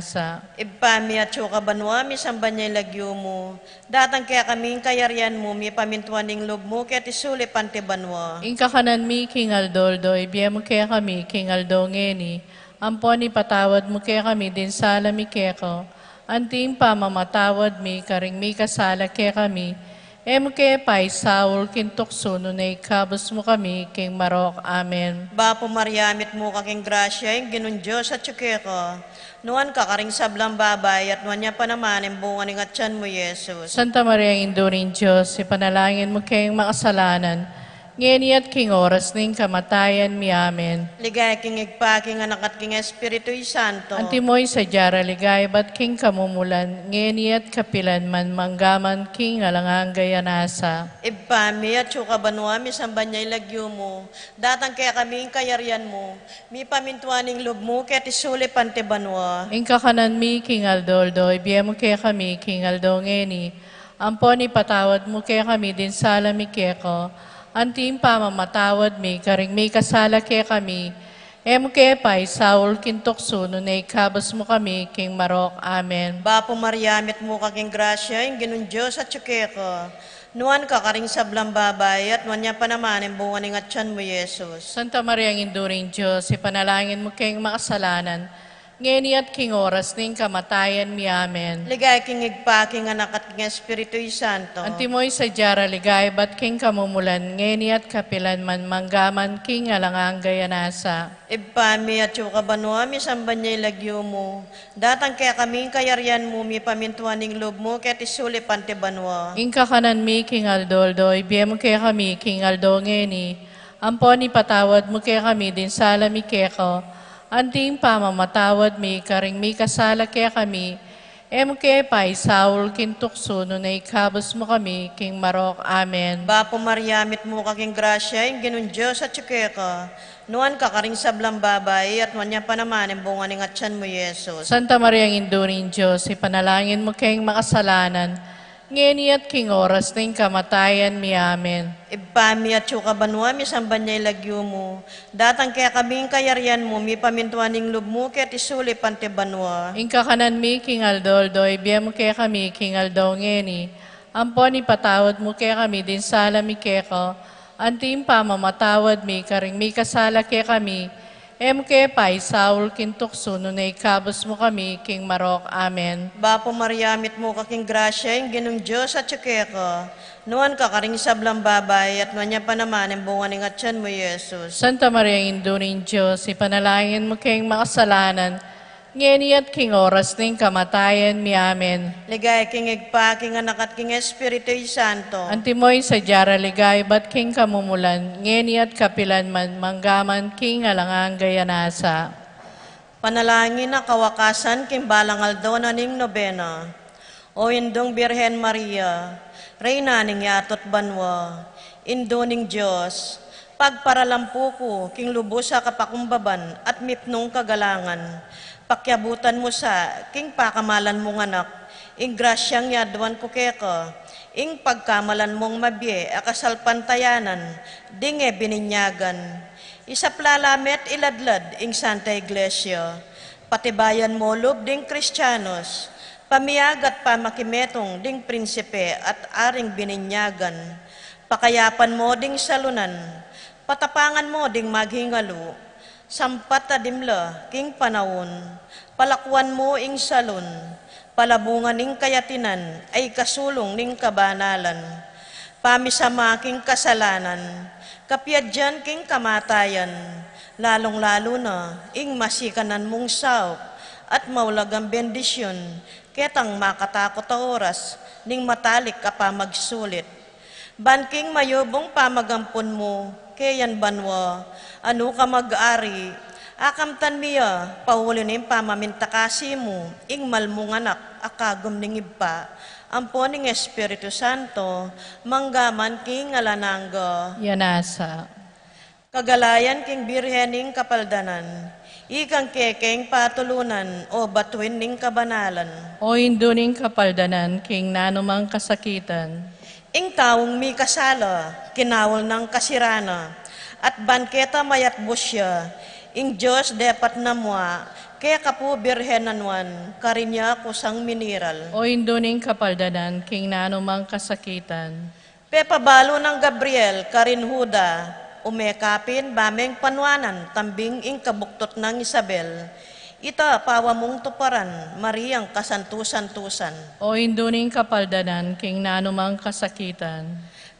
Ibpa mi, atsu ka banua, misamban ya ing lagyu mu. Datang kekami ing kayarian mu, mipamintuan ing lub mu, keti sulip anti banua. Ing kakanan mi king aldo-aldo, ibie mu kekami king aldo ngeni. Ampon ipatawad mu kekami ding sala mi keka, anti ing pamamatawad mi karing mikasala kekami. E mu ke paisaul king tuksu, nune ikabus mu kami king marok. Amen. Bapu Maria, mitmu ka king grasya, ing Ginung Dios atyu keka. Nuan ka karing sablang babai, at nuan ya pa naman ing bunga ning atyan mu, Jesus. Santa Maria, Indu ning Dios, ipanalangin mu keng makasalanan, ngeni at king oras ning kamatayan mi. Amen. Ligaya king Ibpa, king Anak, at king Espiritu Santo. Antimo ing sadya ra ligaya ibat king kamumulan, ngeni at kapilan man, manggaman king alang angga. Amen. Ibpa mi, atsu ka banua, misamban ya ing lagyu mu. Datang kekami ing kayarian mu. Mipamintuan ing lub mu, keti sulip anti banua. Ing kakanan mi king aldo-aldo, ibie mu kekami king aldo ngeni. Ampon ipatawad mu kekami ding sala mi keka, anti ing pamamatawad mi karing mikasala kekami. E mu ke paisaul king tuksu, nune ikabus mu kami king marok. Amen. Bapu Maria, mitmu ka king grasya, ing Ginung Dios atyu keka. Nuan ka karing sablang babai, at nuan ya pa naman ing bunga ning atyan mu, Jesus. Santa Maria, Indu ning Dios, ipanalangin mu keng makasalanan, ngeni at king oras ning kamatayan mi. Amen. Ligaya king Ibpa, king Anak, at king Espiritu Santo. Antimo ing sadya ra ligaya ibat king kamumulan, ngeni at kapilan man, manggaman king alang angga. Amen. Ibpa mi, atsu ka banua, misamban ya ing lagyu mu. Datang kekami ing kayarian mu, mipamintuan ing lub mu, keti sulip anti banua. Ing kakanan mi king aldo-aldo, ibie mu kekami king aldo ngeni. Ampon ipatawad mu kekami ding sala mi keka, anti ing pamamatawad mi karing mikasala kekami. E mu ke paisaul king tuksu, nune ikabus mu kami king marok. Amen. Bapu Maria, mitmu ka king grasya, ing Ginung Dios atyu keka. Nuan ka karing sablang babai, at nuan ya pa naman ing bunga ning atyan mu, Jesus. Santa Maria, Indu ning Dios, ipanalangin mu keng makasalanan, ngeni at king oras ning kamatayan mi. Amen. Ibpa mi, atsu ka banua, misamban ya ing lagyu mu. Datang kekami ing kayarian mu, mipamintuan ing lub mu, keti sulip anti banua. Ing kakanan mi king aldo-aldo, ibie mu kekami king aldo ngeni. Ampon ipatawad mu kekami ding sala mi keka, anti ing pamamatawad mi karing mikasala kekami. E mu ke paisaul king tuksu, nune ikabus mu kami king marok. Amen. Bapu Maria, mitmu ka king grasya, ing Ginung Dios atyu keka. Nuan ka karing sablang babai, at nuan ya pa naman ing bunga ning atyan mu, Jesus. Santa Maria, Indu ning Dios, ipanalangin mu keng makasalanan, ngeni at king oras ning kamatayan mi. Amen. Ligaya king Ibpa, king Anak, at king Espiritu Santo. Antimo ing sadya ra ligaya ibat king kamumulan, ngeni at kapilan man, manggaman king alang angga. Amen. Panalangin a kawakasan king balang aldo na ning nobena. O Indung Birhen Maria, Reyna ning yatu't banua, Indu ning Dios, pagparalampu ku king lubus a kapakumbaban at mipnung kagalangan. Pakiabutan mu sa king pakamalan mung Anak ing grasyang yaduan ku keka, ing pagkamalan mung mabie a kasalpantayanan ding e bininyagan. Isapla la me't iladlad ing Santa Iglesia. Patibayan mu lub ding Kristianos, pamiagat pamakimetung ding prinsipe at aring bininyagan. Pakayapan mu ding salunan, patapangan mu ding maghingalu, sampat a dimla king panaun, palakuan mu ing salun, palabungan ing kayatinan a ikasulung ning kabanalan. Pamisama king kasalanan, kapiadyan king kamatayan, lalung-lalu na ing masikanan mung saup at maulagang bendisyun, ketang makatakut a oras ning matalik a pamagsulit. Ban king mayubung pamagampun mu, keyan banua, a nuka mag-ari, akamtan mi ya, pauli ning pamamintakasi mu, ing mal mung anak, a kagum ning Ibpa, ampo ning Espiritu Santo, mangga man king alang angga. Yan nasa. Kagalayan king Birhen ning Kapaldanan, ikang kekeng patulunan, o batuin ning kabanalan. O Indu ning Kapaldanan, king nanumang kasakitan. Ing taung mikasala, kinaul nang kasirana, at ban keta mayatbus ya, ing Dios depat na mua, keka pu Birhen a nuan, karin ya kusang miniral. O Indu ning Kapaldanan, king nanumang kasakitan. Pepabalu nang Gabriel, karin Juda, ume ka pin ba meng panuanan, tambing ing kabuktut nang Isabel. Ita pawa mung tuparan, Mariang kasantu-santusan. O Indu ning Kapaldanan, king nanumang kasakitan.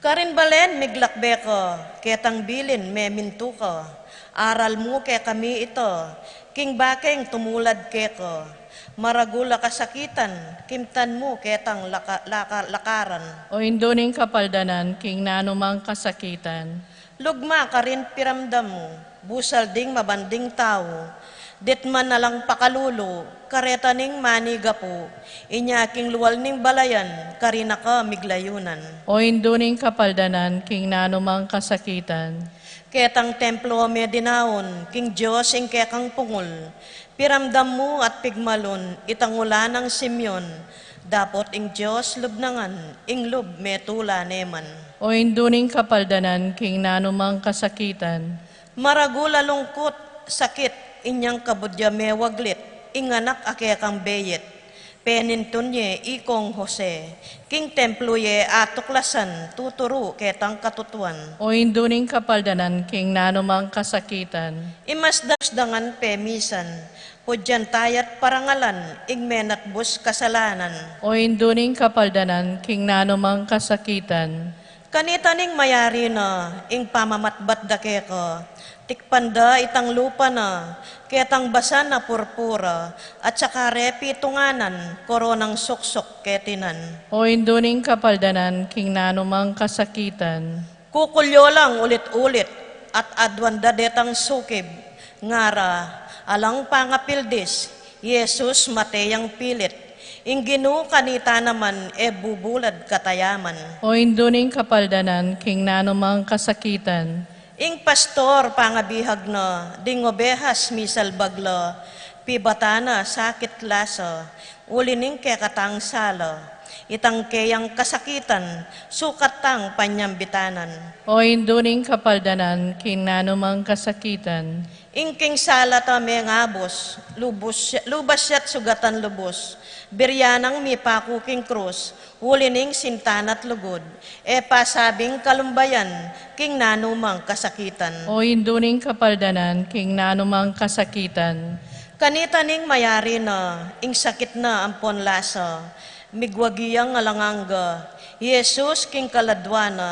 Karin balen miglakbe ka, ketang bilin memintu ka. Aral mu kekami ita, king bakeng tumulad keka. Maragul a kasakitan, kimtan mu ketang laka-, laka-, lakaran. O Indu ning Kapaldanan, king nanumang kasakitan. Lugma karin piramdam mu, busal ding mabanding tau, ditman alang pakalulu, kareta ning manigapu, inya king lual ning balayan, karin na ka miglayunan. O Indu ning Kapaldanan, king nanumang kasakitan. Ketang templo me dinaun, king Dios ing kekang pungul, piramdam mu at pigmalun, itang ula nang Simeon, dapot ing Dios lub na ngan, ing lub metula ne man. O Indu ning Kapaldanan, king nanumang kasakitan. Maragul a lungkut, sakit, inyang kabud ya mewaglit, ing anak a kekang beyet. Penintun ye ikong Jose, king templo ye atuklasan, tuturu ketang katutuan. O Indu ning Kapaldanan, king nanumang kasakitan. Imasdan dangan pemisan, pudyan tayat parangalan, ing menatbus kasalanan. O Indu ning Kapaldanan, king nanumang kasakitan. Kanita ning mayari na, ing pamamatbat da keka, tikpan da itang lupa na, ketang basan a purpura, at saka re pitunganan, koronang suksuk ketinan. O Indu ning Kapaldanan, king nanumang kasakitan. Kukulyo lang ulit-ulit, at aduan da detang sukib, ngara, alang pangapildis, Jesus, mate yang pilit, ing Ginu kanita naman e bubulad katayaman. O Indu ning Kapaldanan, king nanumang kasakitan. Ing pastor pangabihag na, ding obehas misalbag la, pibata na sakit lasa, uli ning kekatang sala, itang keyang kasakitan, sukat tang panyambitanan. O Indu ning Kapaldanan, king nanumang kasakitan. Ing king sala ta mengabus, lubus, lubas ya't sugatan lubus, birya nang mipaku king krus, uli ning sinta na't lugud, e pasabing kalumbayan, king nanumang kasakitan. O Indu ning Kapaldanan, king nanumang kasakitan. Kanita ning mayari na, ing sakit na ampon lasa, migwagi yang alang angga, Jesus king kaladwa na,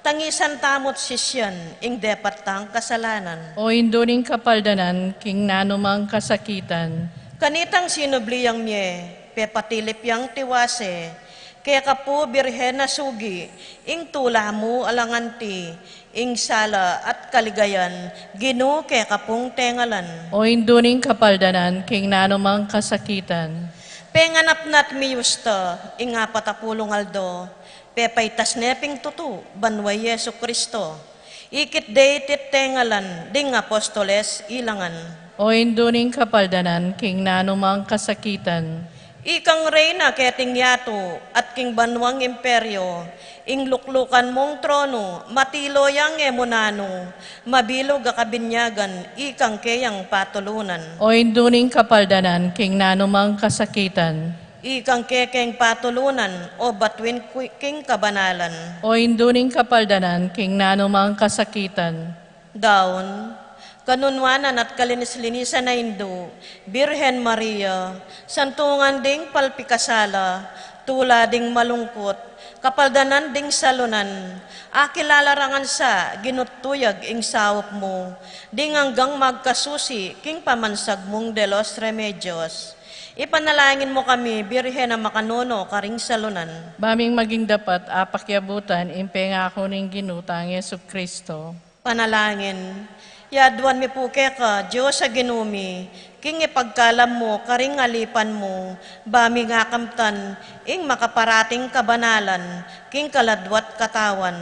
tangisan tamu't sisyan, ing depat tang kasalanan. O Indu ning Kapaldanan, king nanumang kasakitan. Kanitang sinubli yang mie, pepatilip yang tiwase, keka pu Birhen a sugi, ing tula mu alang anti, ing sala at kaligayan, Ginu keka pung tengalan. O Indu ning Kapaldanan, king nanumang kasakitan. Penganap na't miyusta, ing apat a pulung aldo, pepaitas ne ping tutu, banua i Jesu Kristo. Ikit de iti't tengalan, ding apostoles ilangan. O Indu ning Kapaldanan, king nanumang kasakitan. Ikang reyna keting yatu, at king banuang imperyo, ing luklukan mung tronu, matilo yang e mu nanu, mabilug a kabinyagan, ikang keyang patulunan. O Indu ning Kapaldanan, king nanumang kasakitan. Ikang kekeng patulunan, o batuin ku-, king kabanalan. O Indu ning Kapaldanan, king nanumang kasakitan. Daun, kanunuanan at kalinis-linisan a Indu, Birhen Maria, santungan ding palpikasala, tula ding malungkut, kapaldanan ding salunan, akilala ra ngan sa, ginu't tuyag ing saup mu, ding anggang magkasusi, king pamansag mung de los remedios. Ipanalangin mu kami, Birhen a makanunu karing salunan. Ba ming maging dapat apakiabutan ing pengaku ning Ginu tang Jesucristo. Panalangin. Yaduan mi pu keka, Dios a Ginu mi, king ipagkalam mu karing alipan mu, ba ming akamtan ing makaparating kabanalan king kaladwa't katawan,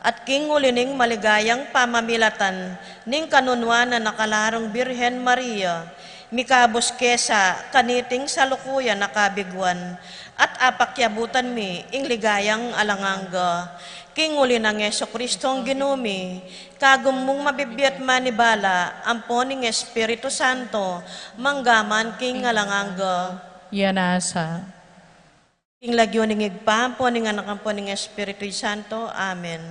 at king uli ning maligayang pamamilatan ning kanunuan a nakalarung Birhen Maria, mikabus kesa kaniting salukuyan a kabiguan, at apakiabutan mi ing ligayang alang angga. King uli nang Jesucristong Ginu mi, kagum mung mabibie at manibala, ampo ning Espiritu Santo, mangga man king alang angga. Iya na sa. King lagyu ning Ibpa, ampo ning Anak, ampo ning Espiritu Santo. Amen.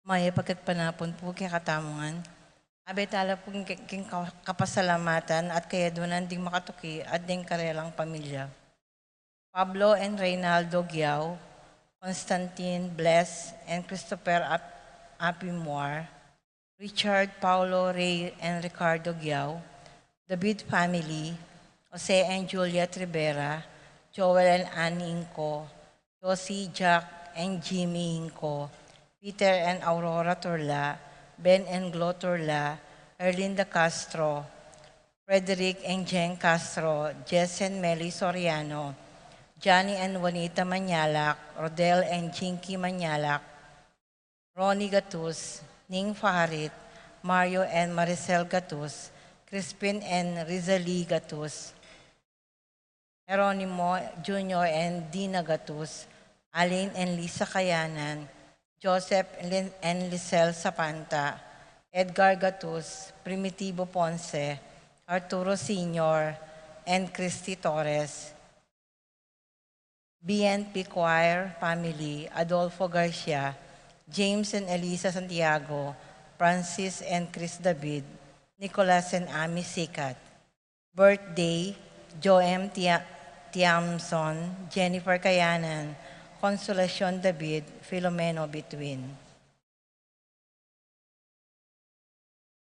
Mayap a kekpanapun pu kekatamu ngan. Abe tala pu king, king ka-, kapasalamatan at kayaduanan ding makatuki at ding karelang pamilya. Pablo and Reynaldo Giao, Constantine, Bless, and Christopher Ap-, Apimwar, Richard, Paulo, Ray, and Ricardo Giao, David family, Jose and Juliet Rivera, Joel and Ann Inco, Josie, Jack, and Jimmy Inco, Peter and Aurora Turla, Ben and Glo Turla, Erlinda Castro, Frederick and Jen Castro, Jess and Melly Soriano, Johnny and Juanita Mañalac, Rodel and Jinky Mañalac, Ronnie Gatus, Ning Faharit, Mario and Maricel Gatus, Crispin and Rizali Gatus, Jeronimo Junior and Dina Gatus, Alin and Lisa Kayanan, Joseph and Lin-, and Lisel Sapanta, Edgar Gatus, Primitivo Ponce, Arturo Senior, and Christy Torres, B N P Choir family, Adolfo Garcia, James and Elisa Santiago, Francis and Chris David, Nicolas and Ami Sikat. Birthday, Joem Tia-, Tiamson, Jennifer Kayanan, Consolacion David, Filomeno Between.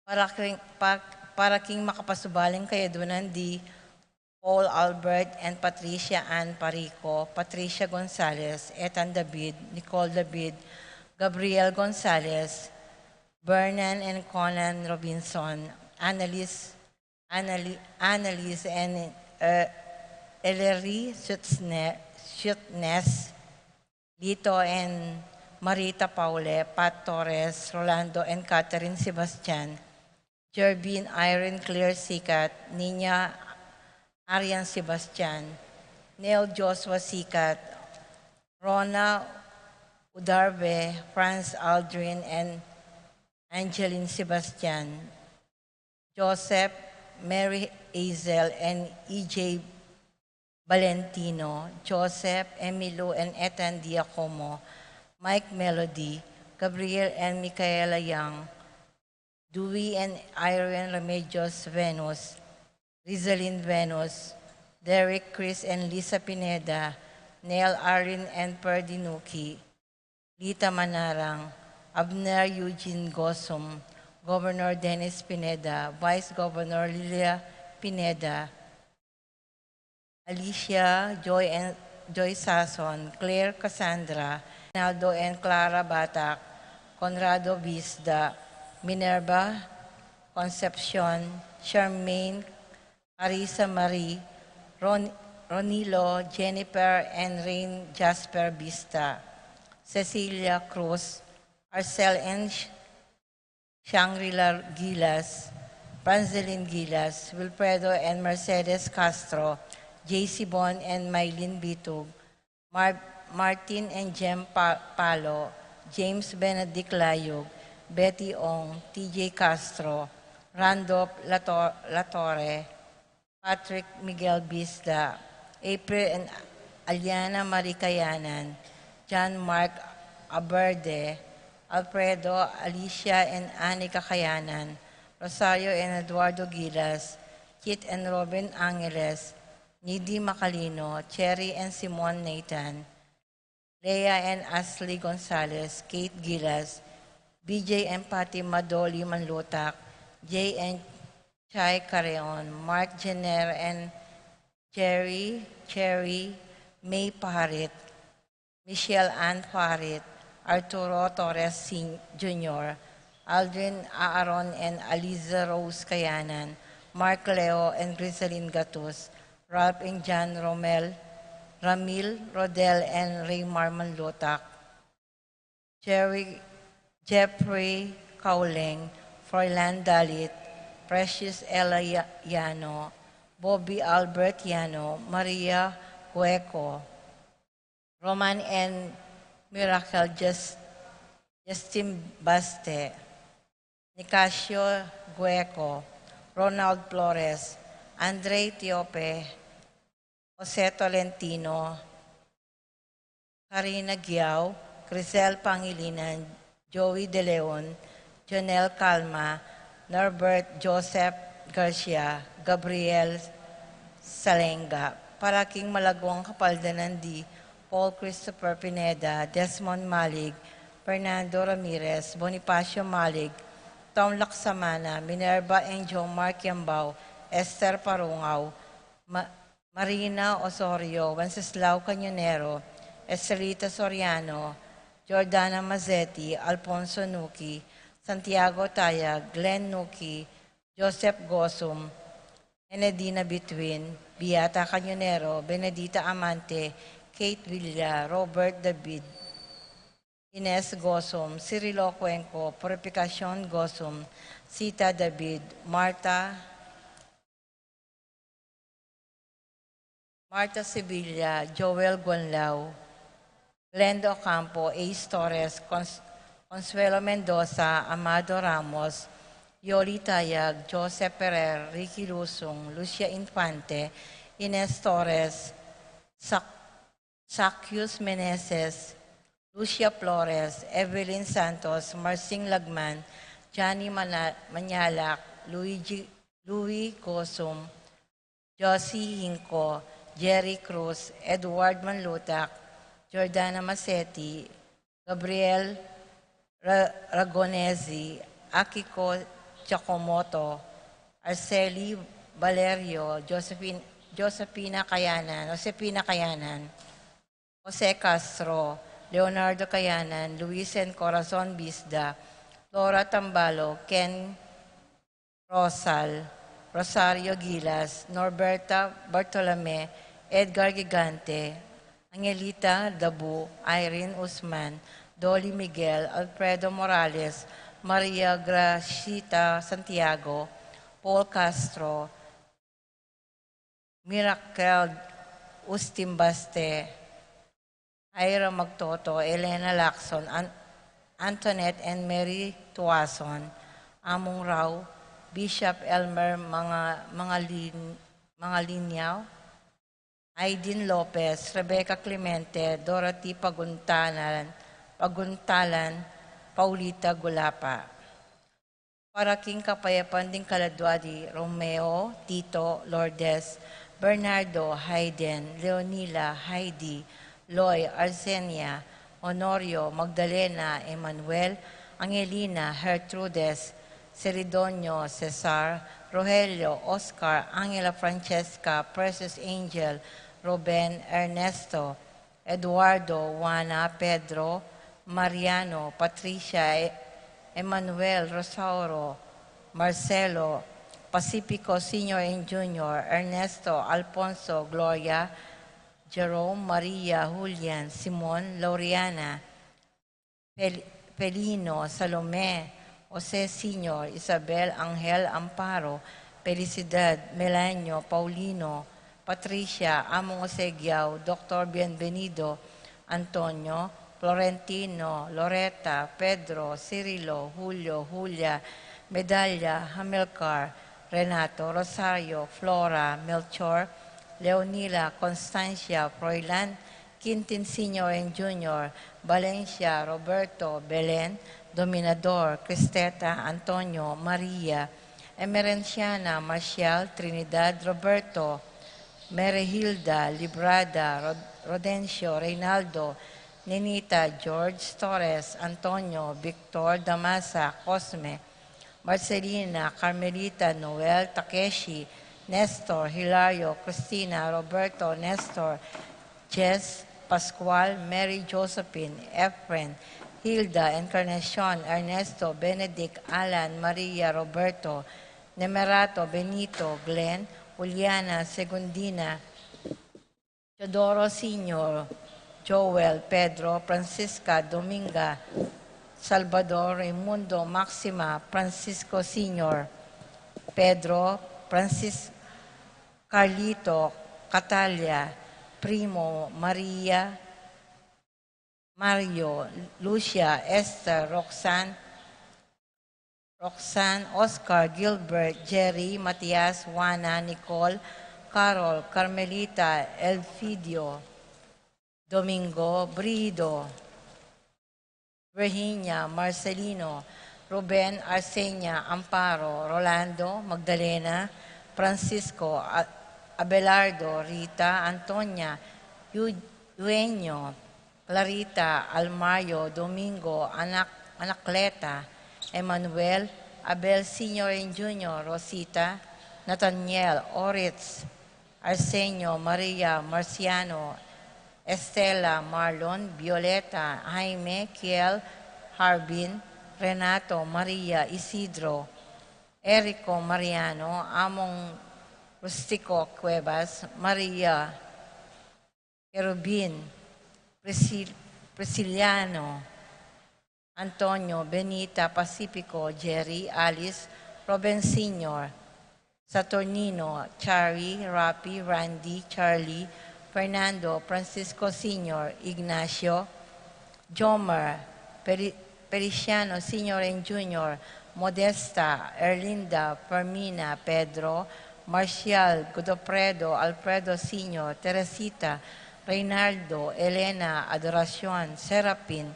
Para king, pa-, para king makapasubaling kayadunan di Paul Albert and Patricia Ann Parico, Patricia Gonzalez, Ethan David, Nicole David, Gabriel Gonzalez, Vernon and Conan Robinson, Annalise, Annali-, Annalise and, uh, Ellery Sutne-, Sutnes, Lito and Marita Paule, Pat Torres, Rolando and Catherine Sebastian, Jervin, Irene, Claire Sikat, Nina, Arian Sebastian, Neil Joshua Sikat, Rona Udarbe, Franz Aldrin, and Angeline Sebastian, Joseph, Mary Hazel, and E J Valentino, Joseph, Emilu, and Ethan Diacomo, Mike Melody, Gabriel and Michaela Young, Dewey and Irene Remedios Venus, Rizalin Venus, Derek, Chris, and Lisa Pineda, Neil, Arlene, and Perdinuki, Lita Manarang, Abner Eugene Gosum, Governor Dennis Pineda, Vice Governor Lilia Pineda, Alicia, Joy and, Joy Sason, Claire Cassandra, Naldo and Clara Batak, Conrado Bisda, Minerva Concepcion, Charmaine, Carissa Marie, Ron-, Ronilo, Jennifer and Rain Jasper Vista, Cecilia Cruz, Arcel and Sh-, Shangri-La Gilas, Franzelin Gilas, Wilfredo and Mercedes Castro, J C Bon and Mylene Bitug, Mar-, Martin and Jem Pa-, Palo, James Benedict Layug, Betty Ong, T J Castro, Randolph Lato-, Latorre, Patrick Miguel Bisda, April and Aliana Marie Kayanan, John Mark Aberde, Alfredo, Alicia and Anika Kayanan, Rosario and Eduardo Gilas, Kit and Robin Angeles, Nidi Macalino, Cherry and Simon Nathan, Lea and Ashley Gonzalez, Kate Gilas, B J and Patty Madoli Manlutak, Jay and Chai Careon, Mark Jenner and Jerry, Cherry, May Parit, Michelle Ann Parit, Arturo Torres Sen-, Junior, Aldrin Aaron and Aliza Rose Kayanan, Mark Leo and Griselin Gatus, Ralph and John Romel, Ramil, Rodel and Raymar Manlutak, Jerry, Jeffrey Kauleng, Froilan Dalit, Precious Ella Ya-, Yano, Bobby Albert Yano, Maria Gueco, Roman and Miracle Jus-, Justin Baste, Nicasio Gueco, Ronald Flores, Andre Tiope, Jose Tolentino, Karina Giao, Crisel Pangilinan, Joey De Leon, Jonel Calma, Norbert Joseph Garcia, Gabriel Salenga, para king malagwang kapaldanan di Paul Christopher Pineda, Desmond Malig, Fernando Ramirez, Bonifacio Malig, Tom Laksamana, Minerva Angel, Mark Yambao, Esther Parungao, Ma-, Marina Osorio, Wenceslao Cañonero, Estelita Soriano, Jordana Mazzetti, Alfonso Nuki, Santiago Taya, Glenn Nuki, Joseph Gosum, Enedina Bitwin, Beata Cañonero, Benedita Amante, Kate Villa, Robert David, Ines Gosum, Cirilo Cuenco, Purificacion Gosum, Sita David, Marta, Marta Sevilla, Joel Guanlao, Glenda Ocampo, Ace Torres, Cons-, Consuelo Mendoza, Amado Ramos, Yoli Tayag, Joseph Ferrer, Ricky Lusung, Lucia Infante, Ines Torres, Sac-, Sacius Meneses, Lucia Flores, Evelyn Santos, Marsing Lagman, Johnny Mana-, Manyalak, Luigi, Louis Gosum, Josie Hinco, Jerry Cruz, Edward Manlutak, Jordana Masetti, Gabriel Ra-, Ragonesi, Akiko Giacomoto, Arceli Valerio, Josephine, Josefina Kayanan, Josefina Kayanan, Jose Castro, Leonardo Kayanan, Luis and Corazon Bisda, Flora Tambalo, Ken Rosal, Rosario Gilas, Norberta Bartolome, Edgar Gigante, Angelita Dabu, Irene Usman, Dolly Miguel, Alfredo Morales, Maria Gracita Santiago, Paul Castro, Miracle Ustin Baste, Ira Magtoto, Elena Lacson, An-, Antoinette and Mary Tuason, Among Rau, Bishop Elmer Manga-, Mangalin-, Mangalinyaw, Aiden Lopez, Rebecca Clemente, Dorothy Paguntalan, Paguntalan, Paulita Gulapa. Para king kapayapan ding kaladua di Romeo, Tito, Lourdes, Bernardo, Hayden, Leonila, Heidi, Loy, Arsenia, Honorio, Magdalena, Emmanuel, Angelina, Gertrudes, Ceridonio, Cesar, Rogelio, Oscar, Angela, Francesca, Precious Angel, Ruben, Ernesto, Eduardo, Juana, Pedro, Mariano, Patricia, E-, Emmanuel, Rosauro, Marcelo, Pacifico Senior and Junior, Ernesto, Alfonso, Gloria, Jerome, Maria, Julian, Simon, Laureana, Fel-, Felino, Salome, Jose Senior, Isabel, Angel, Amparo, Felicidad, Melanio, Paulino, Patricia, Among Jose Giao, Doktor Bienvenido, Antonio, Florentino, Loreta, Pedro, Cirilo, Julio, Julia, Medalla, Hamilcar, Renato, Rosario, Flora, Melchor, Leonila, Constancia, Froilan, Quintin Senior and Junior, Valencia, Roberto, Belen, Dominador, Cristeta, Antonio, Maria, Emerenciana, Marcial, Trinidad, Roberto, Merehilda, Librada, Rod-, Rodencio, Reynaldo, Nenita, George, Torres, Antonio, Victor, Damasa, Cosme, Marcelina, Carmelita, Noel, Takeshi, Nestor, Hilario, Cristina, Roberto, Nestor, Jess, Pascual, Mary, Josephine, Efren, Hilda, Encarnacion, Ernesto, Benedict, Alan, Maria, Roberto, Nemerato, Benito, Glenn, Juliana, Segundina, Teodoro Senior, Joel, Pedro, Francisca, Dominga, Salvador, Raimundo, Maxima, Francisco Senior, Pedro, Francis-, Carlito, Catalia, Primo, Maria, Mario, Lucia, Esther, Roxanne, Roxanne, Oscar, Gilbert, Jerry, Matias, Juana, Nicole, Carol, Carmelita, Elfidio, Domingo, Brido, Virginia, Marcelino, Ruben, Arsenia, Amparo, Rolando, Magdalena, Francisco, A-, Abelardo, Rita, Antonia, Yu-, Eugenio, Clarita, Almario, Domingo, Anak-, Anacleta, Emmanuel, Abel Senior and Junior, Rosita, Nathaniel, Oritz, Arsenio, Maria, Marciano, Estela, Marlon, Violeta, Jaime, Kiel, Harbin, Renato, Maria, Isidro, Erico, Mariano, Among Rustico, Cuevas, Maria, Kerubin, Prisil-, Prisciliano, Antonio, Benita, Pacifico, Jerry, Alice, Robin Senior, Saturnino, Charlie, Rapi, Randy, Charlie, Fernando, Francisco Senior, Ignacio, Jomer, Peri-, Feliciano Senior and Junior, Modesta, Erlinda, Fermina, Pedro, Marcial, Godofredo, Alfredo Senior, Teresita, Reynaldo, Elena, Adoracion, Serapin,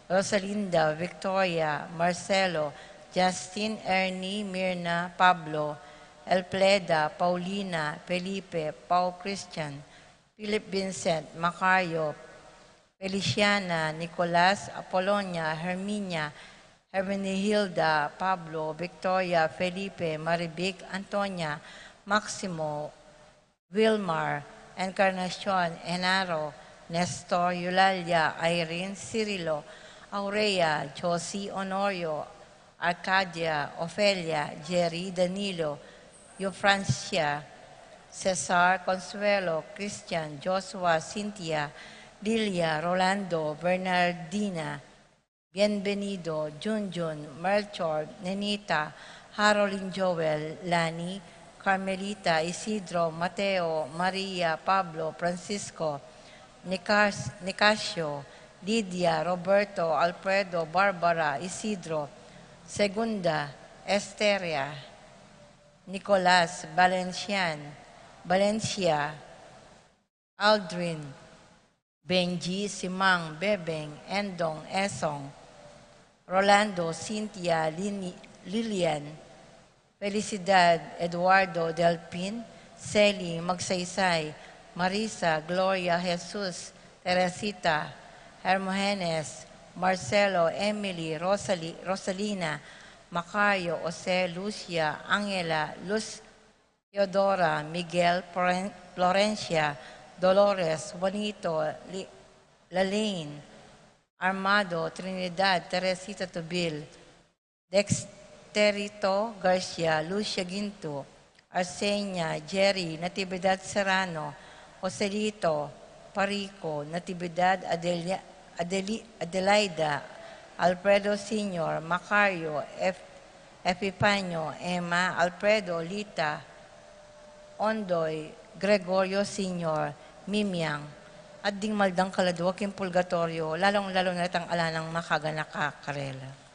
Rosalinda, Victoria, Marcelo, Justin, Ernie, Mirna, Pablo, Elpleda, Paulina, Felipe, Pau Christian, Philip Vincent, Macario, Feliciana, Nicolas, Apolonia, Herminia, Hermenegilda, Pablo, Victoria, Felipe, Marivic, Antonia, Maximo, Wilmar, Encarnacion, Genaro, Nestor, Eulalia, Irene, Cirilo, Aurea, Josie, Honorio, Arcadia, Ofelia, Jerry, Danilo, Eufrancia, Cesar, Consuelo, Christian, Joshua, Cynthia, Lilia, Rolando, Bernardina, Bienvenido, Junjun, Melchor, Nenita, Harold and Joel, Lani, Carmelita, Isidro, Mateo, Maria, Pablo, Francisco, Nicas-, Nicasio, Lidia, Roberto, Alfredo, Barbara, Isidro, Segunda, Esteria, Nicolas, Valencian, Valencia, Aldrin, Benji, Simang, Bebeng, Endong, Esong, Rolando, Cynthia, Lini-, Lilian, Felicidad, Eduardo, Delpin, Sally, Magsaysay, Marisa, Gloria, Jesus, Teresita, Hermogenes, Marcelo, Emily, Rosali-, Rosalina, Macario, Jose, Lucia, Angela, Luz, Teodora, Miguel, Floren-, Florencia, Dolores, Juanito, Li-, Lalaine, Armando, Trinidad, Teresita Tubil, Dexterito Garcia, Lucia Ginto, Arsenia, Jerry, Natividad Serrano, Joselito, Parico, Natividad, Adelia-, Adeli-, Adelaida, Alfredo Senior, Macario, Ef-, Epifanio, Emma, Alfredo, Lita, Ondoy, Gregorio Senior, Mimiang, at ding maldang kaladua king purgatorio, lalong-lalo na retang ala nang makaganaka karela.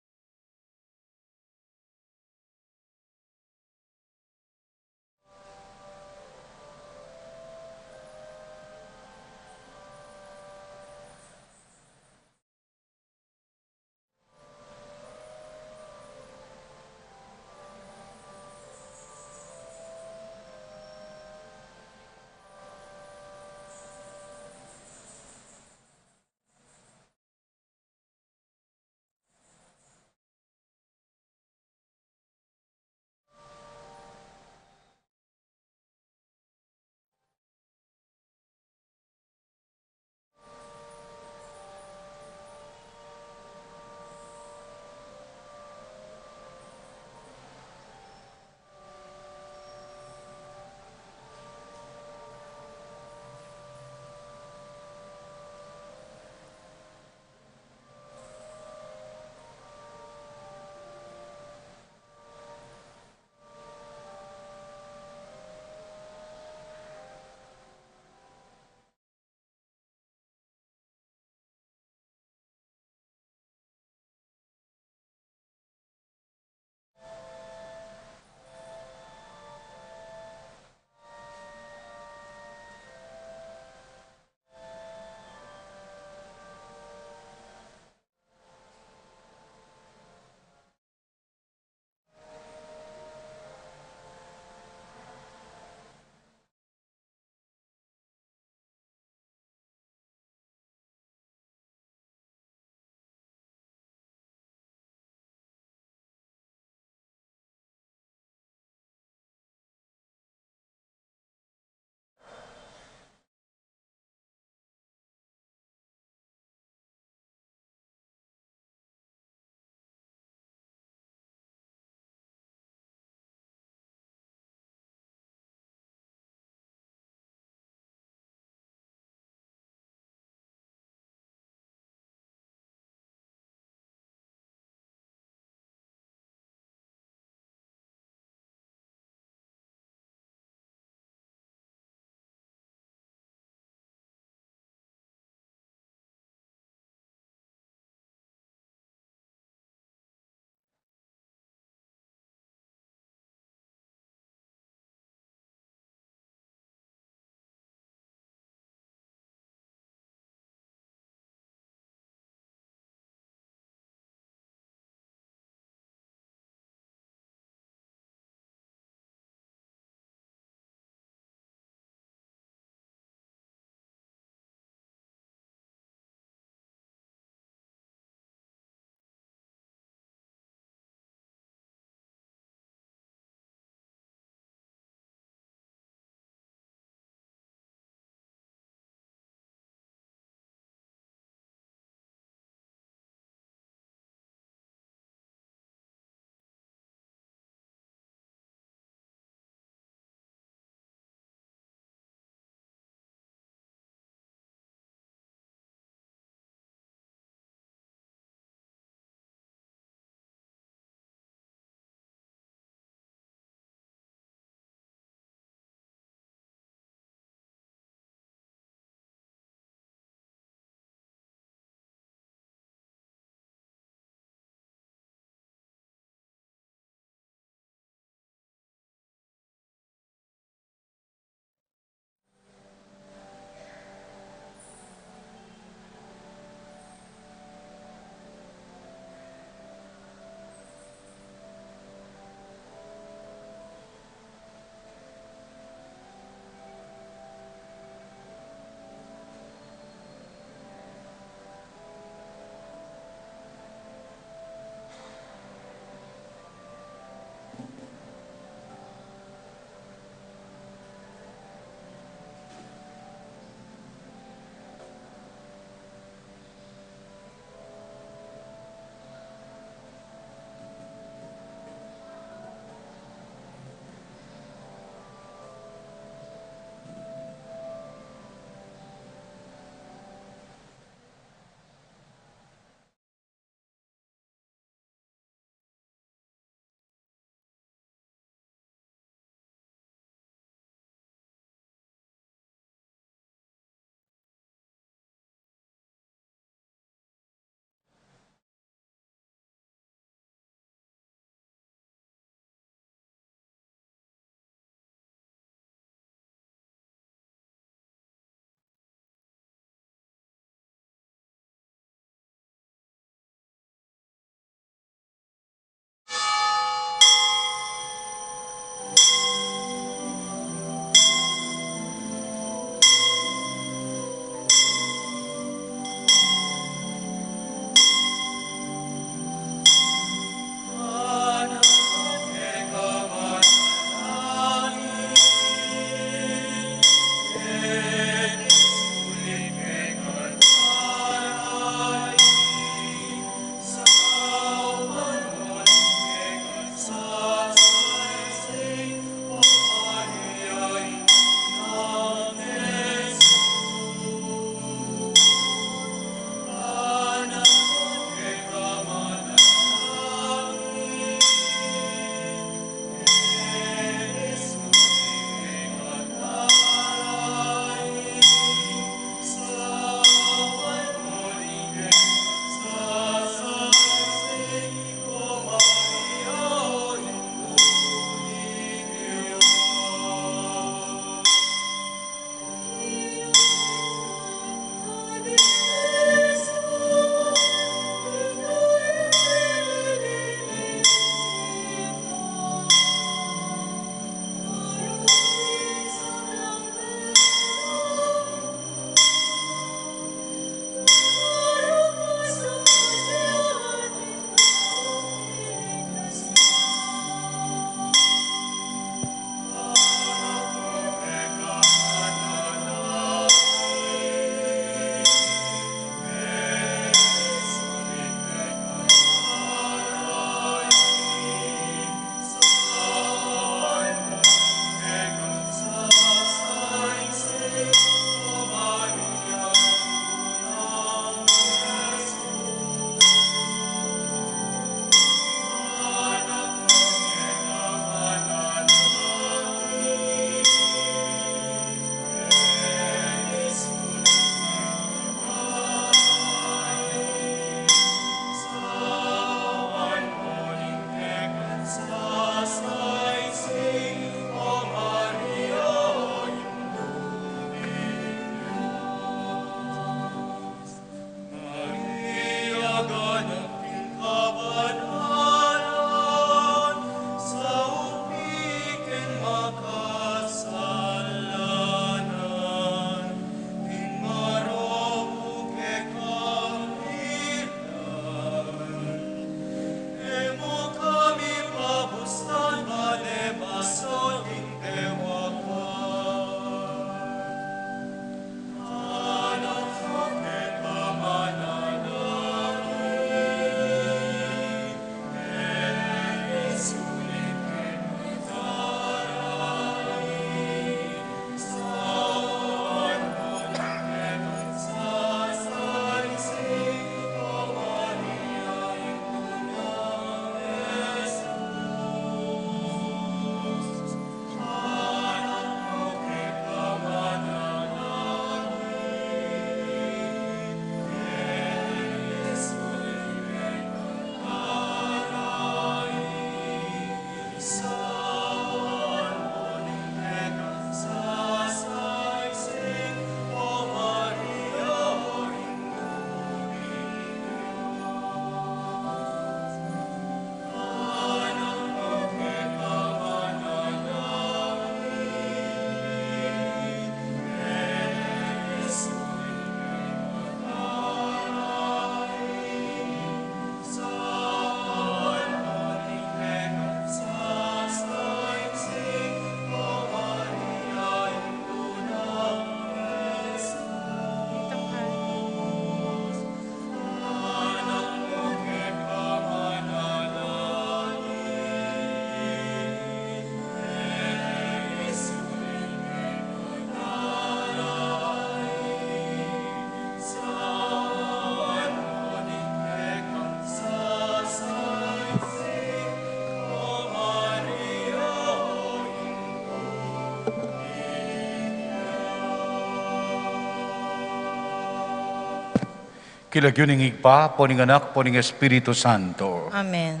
King lagyu ning Ibpa, ampo ning Anak, ampo ning Espiritu Santo. Amen.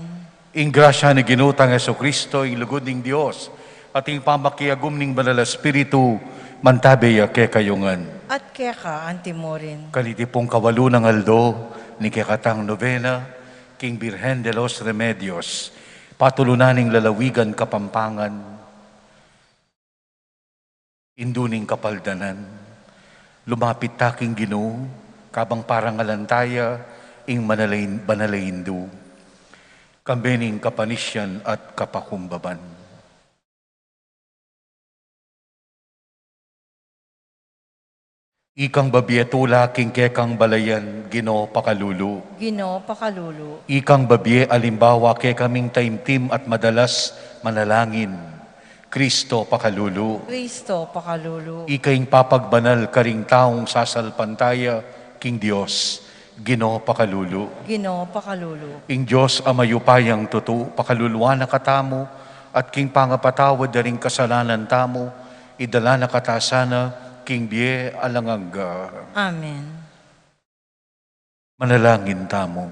Ing grasya ning Ginu tang Jesucristo, ing lugud ning Dios, at ing pamakiagum ning Banal Espiritu, mantabe ya kekayu ngan. At keka antimurin. Kaniti pung kawalu nang aldo ning kekatang nobena king Birhen de los Remedios, patulunan ning lalawigan Kapampangan, indu ning kapaldanan. Lumapit ta king Ginu, kabang parangalan ta ya ing manalain-, banal a indu. Kambe ning kapanisian at kapakumbaban. Ikang babie tula king kekang balayan, Ginu pakalulu. Ginu pakalulu. Ikang babie alimbawa kekaming taimtim at madalas manalangin, Kristo pakalulu. Kristo pakalulu. Ika ing papagbanal karing taung sasalpantaya king Dios, Ginu pakalulu. Ginu pakalulu. Ing Dios a mayupayang tutu, pakaluluan na katamu, at king pangapatawad da ring kasalanan tamu, idala na kata sana king bie alang angga. Amen. Manalangin tamu.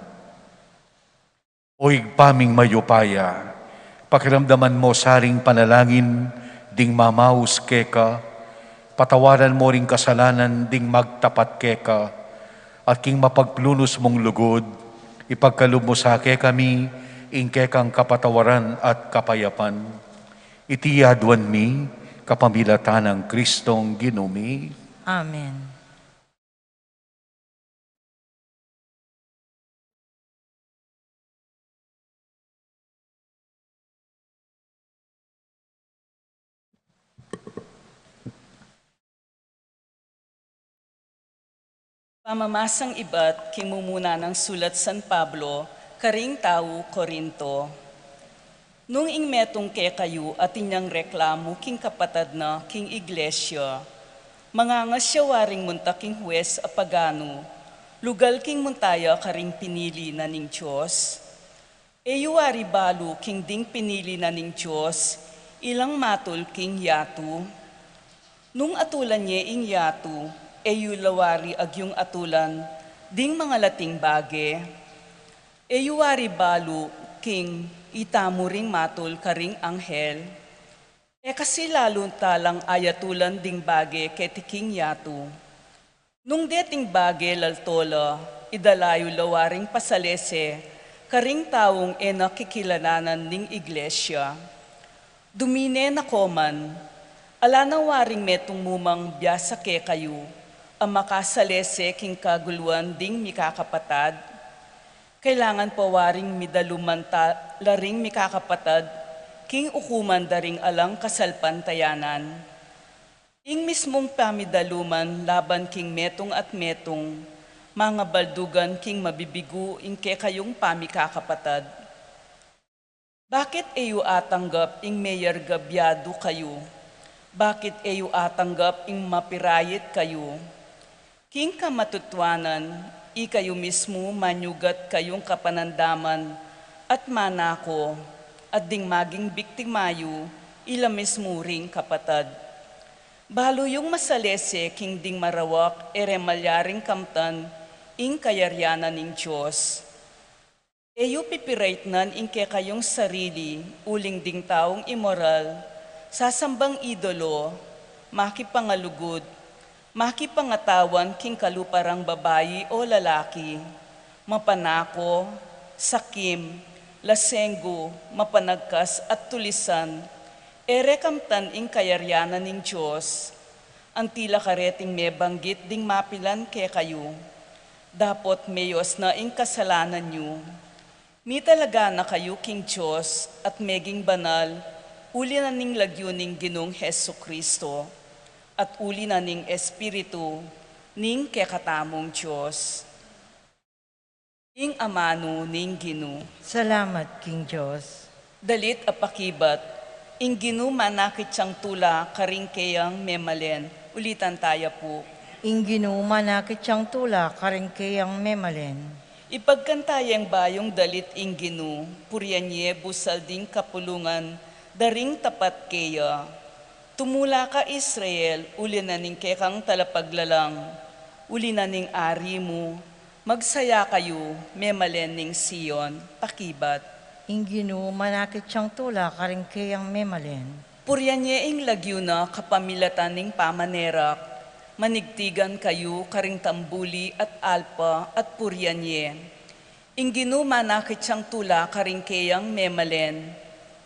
O Ibpa ming mayupaya, pakiramdaman mo sa ring panalangin ding mamaus keka, patawaran mo ring kasalanan ding magtapat keka, at king mapagpalunus mung lugud, ipagkalub mu sa kekami ing kekang kapatawaran at kapayapan. Iti aduan mi kapamilatan nang Kristong Ginu mi. Amen. Pamamasang ibat king mumuna nang sulat San Pablo karing tau Corinto. Nung ing metung kekayu atin yang reklamu king kapatad na king iglesia, mangangas ya waring munta king hues a paganu, lugal king munta ya karing pinili na ning Dios? E yu wari balu king ding pinili na ning Dios, ilang matul king yatu? Nung atulan ye ing yatu, e yu la wari agyung atulan ding mangalating bage? E yu wari balu king itamu ring matul karing anghel? E kasi lalu talang ayatulan ding bage keti king yatu. Nung deting bage lalto la, idala yu la waring pasalese karing taung e na kikilalanan ning iglesia. Dumine na ko man, ala na waring metung mumang biasa kekayu a makasalese king kaguluan ding mikakapatad? Kailangan pa waring midaluman ta la ring mikakapatad king ukuman da ring alang kasalpantayanan? Ing mismung pamidaluman laban king metung at metung, mangabaldugan king mabibigu ing kekayung pamikakapatad. Bakit e yu atanggap ing meyargabyadu kayu? Bakit e yu atanggap ing mapirait kayu? King kamatutuanan, ikayu mismu manyugat kayung kapanandaman at manako, at ding maging biktima yu, ila mismu ring kapatad. Balu yung masalese king ding marawak e re malyaring kamtan ing kayarian na ning Dios. E yu pipiraitnan ing kekayung sarili uling ding taung imoral, sasambang idolo, makipangalugud, makipangatawan king kalupa rang babai o lalaki, mapanako, sakim, lasenggu, mapanagkas at tulisan, e re kamtan ing kayarian na ning Dios. Antila kareting mebanggit ding mapilan kekayu, dapot meyos na ing kasalanan yu. Mitalaga na kayu king Dios at meging banal, uli na ning lagyu ning Ginung Jesu-Cristo, at uli na ning Espiritu ning kekatamung Dios. Ing amanu ning Ginu. Salamat king Dios. Dalit a pakibat. Ing Ginu manakit yang tula karing keyang memalen. Ulitan taya pu. Ing Ginu manakit yang tula karing keyang memalen. Ipagkanta yang bayung dalit ing Ginu, purian ye busal ding kapulungan da ring tapat keya. Tumula ka Israel, uli na ning kekang talapaglalang, uli na ning ari mu, Magsaya kayu, memalen ning Sion, pakibat. Ing Ginu manakit yang tula karing keyang memalen. Purian ye ing lagyu na kapamilatan ning pamanerak. Manigtigan kayu karing tambuli at alpa at purian ye. Ing Ginu manakit yang tula karing keyang memalen.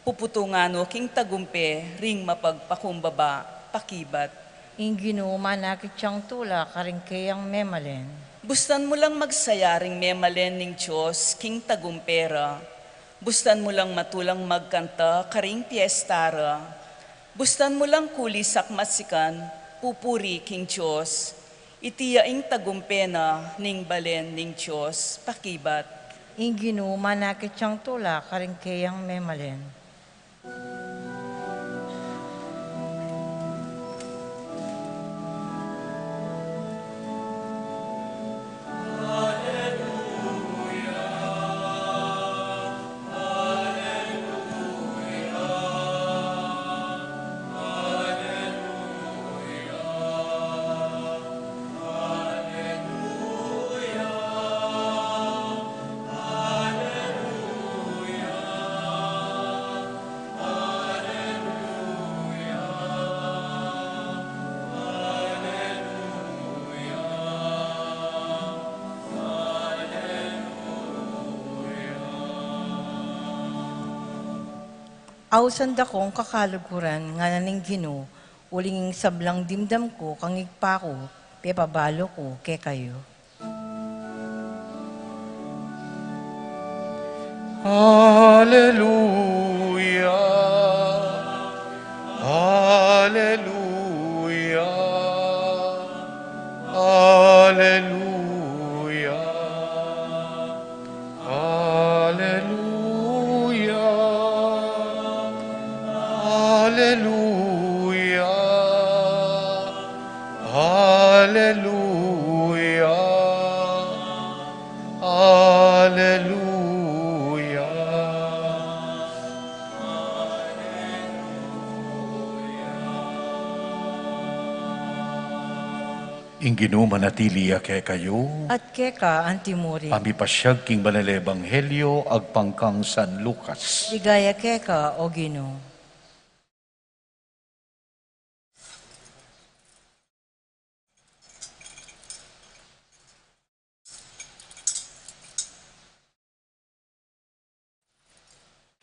Puputungan no king tagumpe ring mapagpakumbaba, pakibat. Ing Ginu manakit yang tula karing keyang memalen. Bustan mu lang magsaya ring memalen ning Dios king tagumpe ra. Bustan mu lang matulang magkanta karing piesta ra. Bustan mu lang kuli sakmasikan, pupuri king Dios. Iti ya ing tagumpe na ning balen ning Dios, pakibat. Ing Ginu manakit yang tula karing keyang memalen. Ausan da kong kakaluguran, ngana ning Ginu, uling ing sablang dimdam ku kang Ibpa ku, pepabalu ku kekayu. Aleluya, aleluya, aleluya. Aleluya, aleluya, aleluya, aleluya. Ing Ginu manatili ya kekayu. At keka antimurin. Pamipasiag king Banal Ebanghelyo agpang kang San Lucas. Ligaya keka, O Ginu.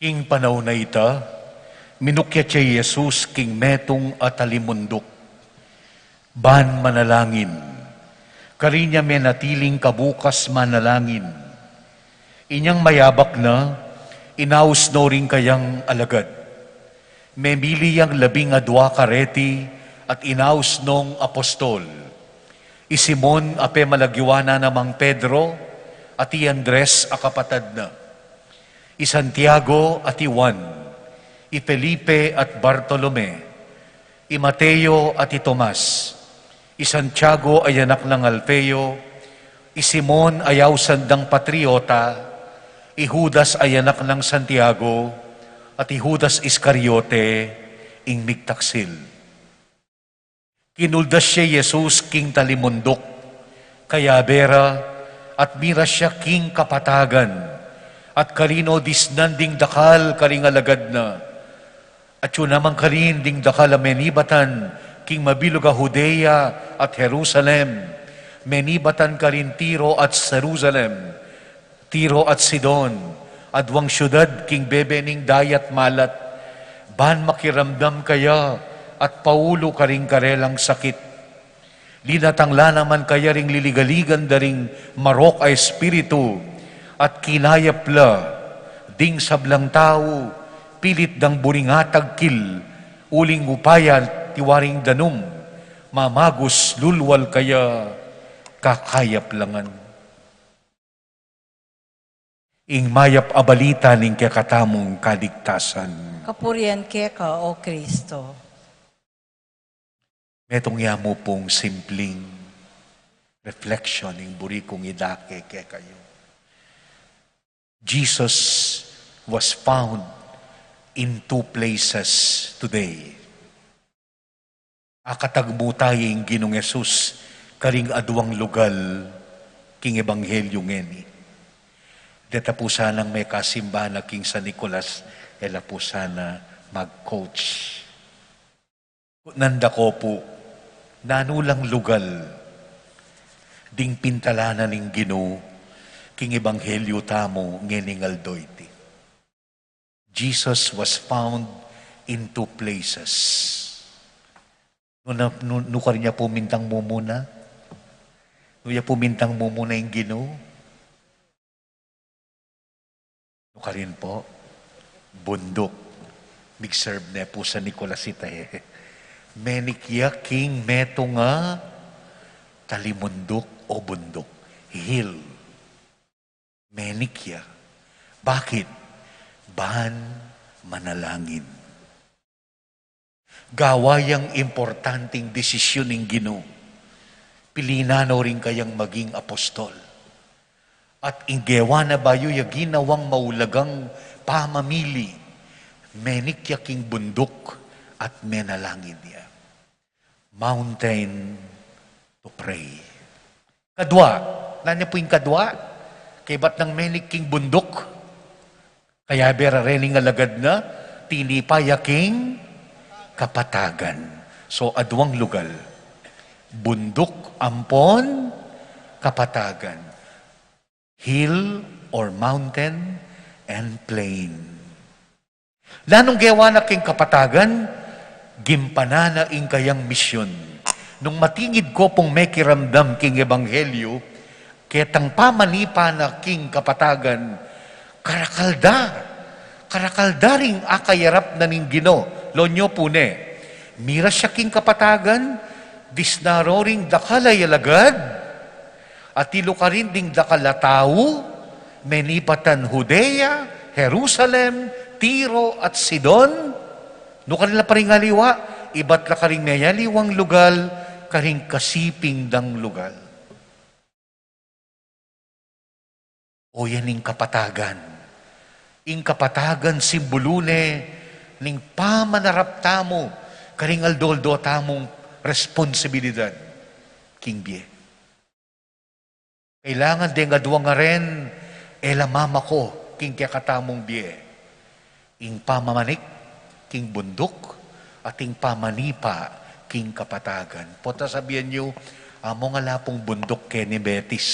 King panaun a ita, minukyat ya i Jesus king metung a talimunduk ban manalangin. Karin ya menatiling kabukas manalangin. Inyang mayabak na, inaus no ring kayang alagad. Memili yang labing adua kareti at inaus nong apostol. I Simon a pemalagyuanan na mang Pedro, at i Andres a kapatad na. I Santiago at i Juan, i Felipe at Bartolome, i Mateo at i Tomas, i Santiago a anak nang Alfeo, i Simon a ausan dang Patriota, i Judas a anak nang Santiago, at i Judas Iscariote, ing migtaksil. Kinuldas ya i Jesus king talimunduk, kayabe ra, at miras ya king kapatagan, at karin no disnan ding dakal karing alagad na. At yu naman karin ding dakal a menibatan king mabilug a Judea at Jerusalem, menibatan karin Tiro at Jerusalem, Tiro at Sidon, aduang siudad king bebe ning dayat malat, ban makiramdam kaya at paulu karing karelang sakit. Linatang la naman kaya ring liligaligan da ring marok a espiritu, at kinayap la ding sablang tau, pilit dang buring atagkil, uling upaya tiwaring danum, mamagus lulwal kaya kakayap la ngan. Ing mayap a balita ning kekatamung kaligtasan. Kapurian keka, O Kristo. Metung ya mu pung simpling reflection ing buri kung idake kekayu. Jesus was found in two places today. Akatagmu tamu ing Ginung Jesus karing aduang lugal king ebanghelyo ngeni. Deta pu sanang mekasimba na king San Nicolas, e la pu sana mag-coach. Kutnan da ko pu, nanu lang lugal ding pintalanan ning Ginu king ebanghelyo tamu ngening aldo iti? Jesus was found in two places. Nu, na, nu, nukarin ya pu mintang mumuna? Nu ya pu mintang mumuna ing Ginu? Nukarin pu? Bunduk. Mig-serve ne pu San Nicolas ita e. Menik ya king metung a talimunduk o bunduk. Hill. Menik ya. Bakit? Ban manalangin. Gawa yang importanteng desisyon ning Ginu. Pilinan no ring kayang maging apostol. At ing gewa na bayu ya ginawang maulagang pamamili, menik ya king bunduk at menalangin ya. Mountain to pray. Kadwa, nanu pu ing kadwa? Kaybat nang menik king bunduk, kayabe ra rening alagad na, tinipa ya king kapatagan. So, adwang lugal. Bunduk ampon kapatagan. Hill or mountain and plain. Nanung gewa na king kapatagan? Gimpanan na ing kayang misyon. Nung matingid ko pung mekiramdam king ebanghelyo, ketang pamanipa na king kapatagan, karakal da, karakal da ring akayarap na ning Ginu. Lonyo pu ne, miras ya king kapatagan, disna ro ring dakal a alagad, atilu karin ding dakal a tau, menipatan Judea, Jerusalem, Tiro, at Sidon. Nukarin la pa ring aliwa, ibat la karing meyaliwang lugal, karing kasiping dang lugal. O yan ing kapatagan. Ing kapatagan, simbulu ne ning pamanarap tamu karing aldo-aldo tamung responsibilidad king bie. Kailangan deng adwang a ren, e la mamako king kekatamung bie. Ing pamamanik king bunduk at ing pamanipa king kapatagan. Pota sabian yu, among ala pung bunduk keni Betis.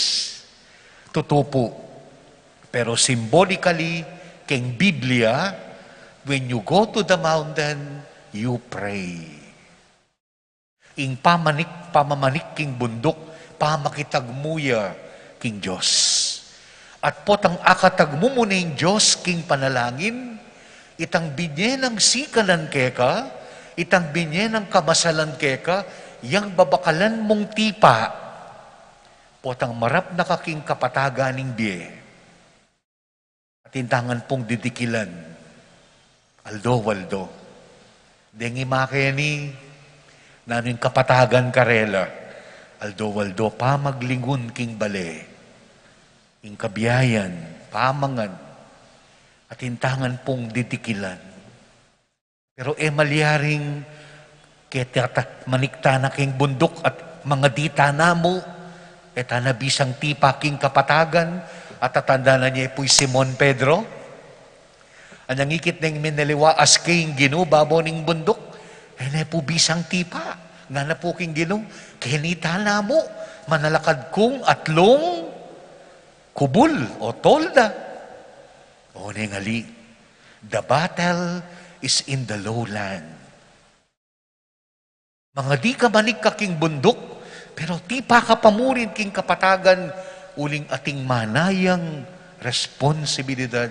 Tutu pu. Pero symbolically, king Biblia, when you go to the mountain, you pray. Ing pamanik, pamamanik king bunduk, pamakitagmu ya king Dios. At potang akatagmu mu na ing Dios king panalangin, itang binye nang sikanan keka, itang binye nang kamasalan keka, yang babakalan mung tipa, potang marap na ka king kapatagan ning bie. Atin tangan pung didikilan. Aldo-aldo. Deng ima keni, nanu ing kapatagan karela? Aldo-aldo, pamaglingun king bale. Ing kabiayan, pamangan. Atin tangan pung didikilan. Pero e malyaring ketang manik tana king bunduk at mangadi tana mu, e tana bisang tipa king kapatagan, at atandanan ye pu i Simon Pedro. Anyang ikit neng menaliwa, aske ing Ginu babo ning bunduk, e ne pu bisang tipa, ngana pu king Ginu, keni tana mu, manalakad kung atlung kubul o tolda. O neng ali, the battle is in the lowland. Mangadi ka manik ka king bunduk, pero tipa ka pa mu rin king kapatagan, uling ating mana yang responsibilidad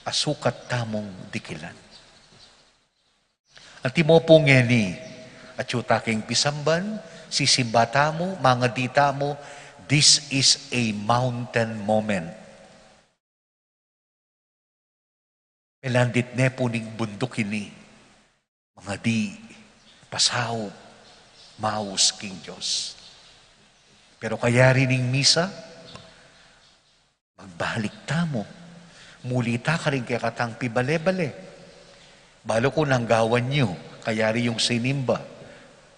a sukat tamung dikilan. Antimo pu ngeni, atyu ta king pisamban, sisimba tamu, mangadi tamu, this is a mountain moment. Pelandit ne pu ning bunduk ini, mangadi, pasaup, maus king Dios. Pero kayari ning misa, magbalik tamu. Muli ta karing kekatang pibale-bale. Balu ku nanu ing gawan yu, kayari yung sinimba,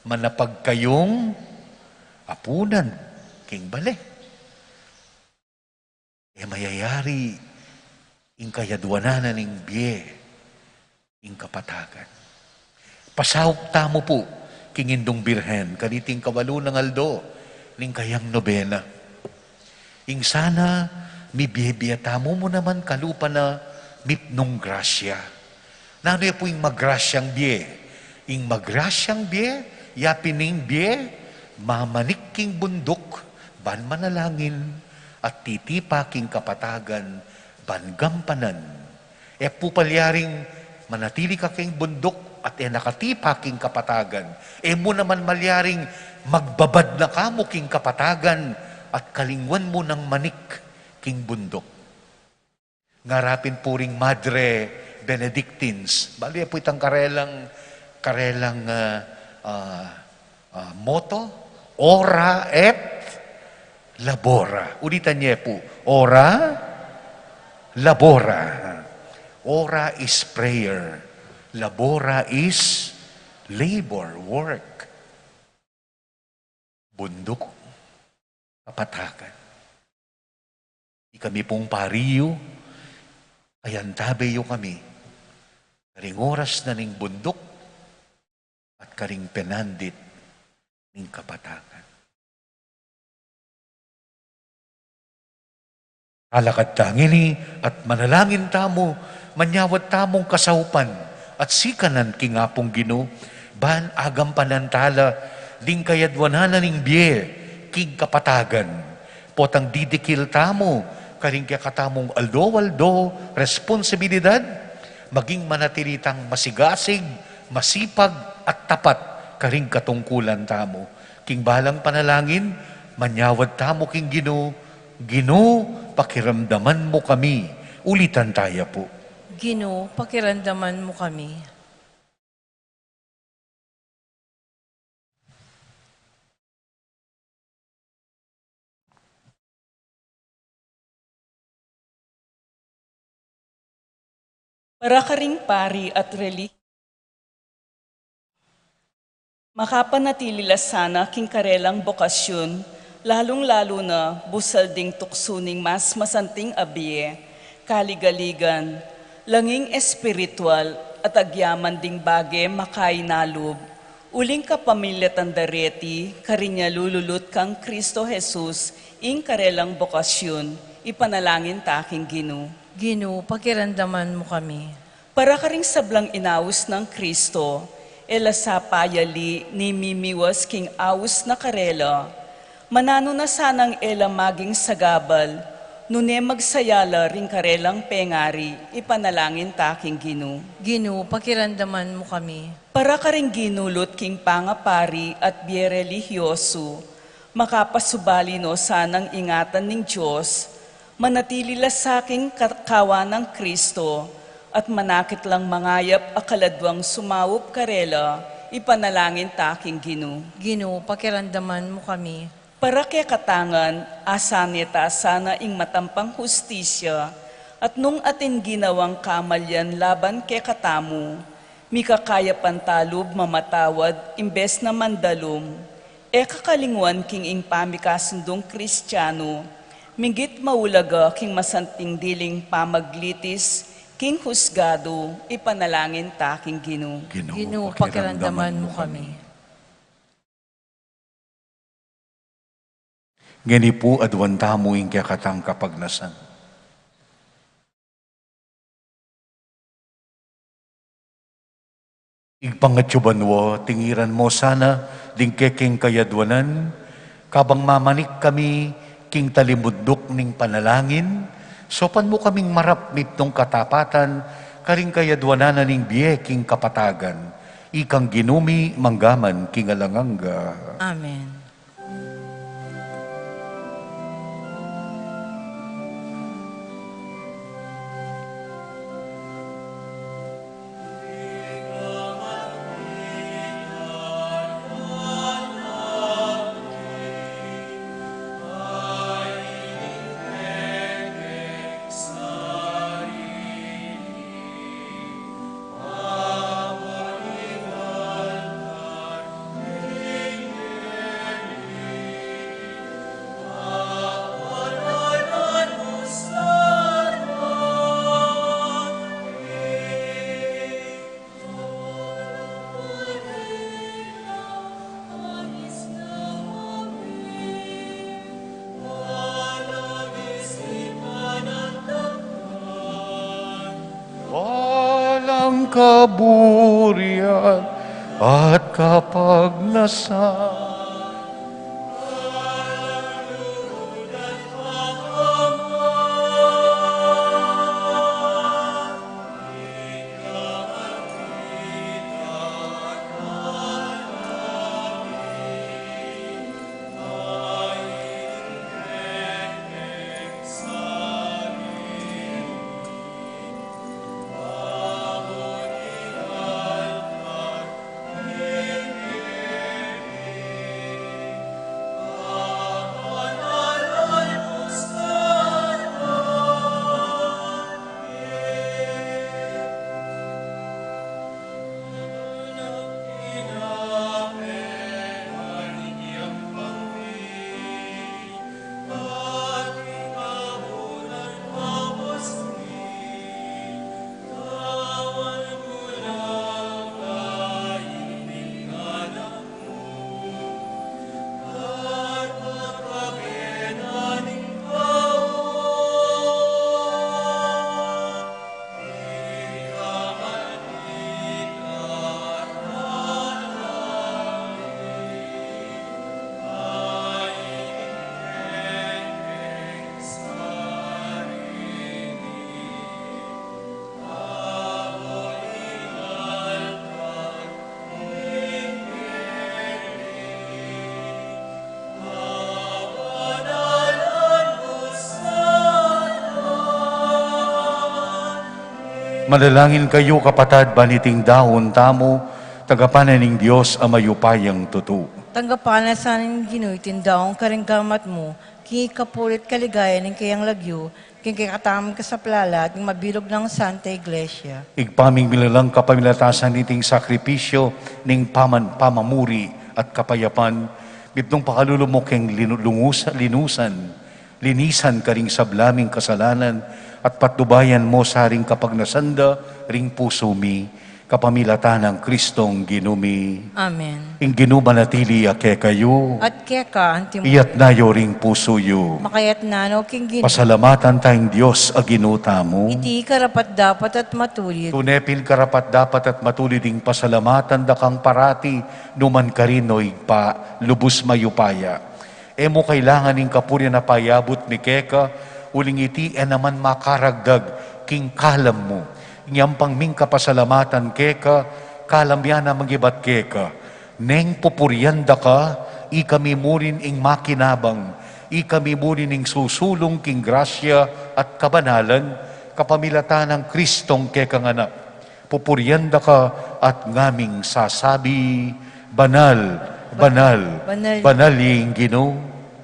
manapag kayung apunan king bale. E mayayari ing kayadwanan na ning bie ing kapatagan. Pasaup tamu pu king Indung Birhen kaniting kawalu nang aldo ning kayang nobena. Ing sana mibie-bie tamu mu naman kalupa na mipnung grasya. Nanu ya pu ing magrasyang bie? Ing magrasyang bie, ya pin ing bie mamanik king bunduk ban manalangin at titipa king kapatagan ban gampanan. E pu palyaring manatili ka king bunduk at e na katipa king kapatagan. E mu naman malyaring magbabad na ka mu king kapatagan at kalingwan mu nang manik king bunduk. Ngara pin pu ring Madre Benedictines, balu ye pu itang karelang, karelang, ah, ah, ah, motto, "Ora et labora." Ulitan ye pu, "Ora, labora." Ora is prayer, labora is labor, work. Bunduk, kapatagan. Ikami pung pari yu, ayantabe yu kami karing oras na ning bunduk at karing penandit ning kapatagan. Alakad ta ngeni at manalangin tamu, manyawad tamung kasaupan at sikanan king Apung Ginu, ban agampanan tala ding kayadwanan na ning bie king kapatagan. Potang didikil tamu karing kekatamung aldo-aldo responsibilidad, maging manatili tang masigasig, masipag, at tapat karing katungkulan tamu. King balang panalangin, manyawad tamu king Ginu, "Ginu, pakiramdaman mu kami." Ulitan taya pu. "Ginu, pakiramdaman mu kami." Para karing pari at reli-, makapanatili la sana king karelang bokasyun, lalung-lalu na busal ding tuksu ning mas masanting a bie, kaligaligan, langing espiritual, at agyaman ding bage makainalub, uling kapamilatan da reti, karin ya lululut kang Kristo Jesus, ing karelang bokasyun, ipanalangin ta king Ginu. Ginu, pakiramdaman mu kami. Para karing sablang inaus nang Kristo, e la sa payali ni mimiwas king aus na karela, mananu na sanang e la maging sagabal, nune magsaya la ring karelang pengari, ipanalangin ta king Ginu. Ginu, pakiramdaman mu kami. Para karing ginulut king pangapari at bie relihiyosu, makapasubali no sanang ingatan ning Dios, manatili la sa king ka-, kawan nang Kristo, at manakit lang mangayap a kaladwang sumaup karela, ipanalangin ta king Ginu. Ginu, pakiramdaman mu kami. Para kekatang ngan, asane ta sana ing matampang hustisya, at nung atin ginawang kamalian laban kekatamu, mikakayapan ta lub mamatawad imbes na mandalum. E kakalingwan king ing pamikasundung Kristianu, migit maulaga king masanting diling pamaglitis king husgadu, ipanalangin ta king Ginu. Ginu, pakiramdaman mu kami. Ngeni pu aduan tamu ing kekatang kapagnasan. Ibpa, atsu ka banua, tingiran mu sana ding kekeng kayadwanan, kabang mamanik kami king talimunduk ning panalangin, saupan mu kaming marap mitmung katapatan karing kayadwanan na ning bie king kapatagan. Ikang Ginu mi mangga man king alang angga. Amen. kaburian at kapagnasan. Manalangin kayu, kapatad, ban iting daun tamu, tanggapan na ning Dios a mayupayang tutu. Tanggapan na sa ning Ginu iting daun karing gamat mu, king ikapuri't kaligayan ning kayang lagyu, king kekatamung kasaplalan at ning mabilug nang Santa Iglesia. Ibpa ming minalang, kapamilatan niting sakripisyu ning paman-, pamamuri at kapayapan, mipnung pakalulu mu keng linu-, lungus-, linusan, linisan karing sabla ming kasalanan, at patnubayan mu sa ring kapagnasan da ring pusu mi, kapamilatan nang Kristong Ginu mi. Amen. Ing Ginu manatili ya kekayu. At keka antimu. Iyatna yu ring pusu yu. Makayatna no king Ginu. Pasalamatan taya ing Dios a Ginu tamu. Iti karapat-dapat at matulid. Tune pin karapat-dapat at matulid ing pasalamatan da kang parati, numan karin, o Ibpa, lubus mayupaya. E mu kailangan ing kapurian a payabut mi keka, uling iti e naman makaragdag king kalam mu. Ing yampang ming kapasalamatan keka, kalam ya na mangibat keka. Neng pupurian da ka, ikami mu rin ing makinabang, ikami mu rin ing susulung king grasya at kabanalan, kapamilatan nang Kristong kekang Anak. Pupurian da ka at ngaming sasabi, "Banal, banal, banal, banal ing Ginu."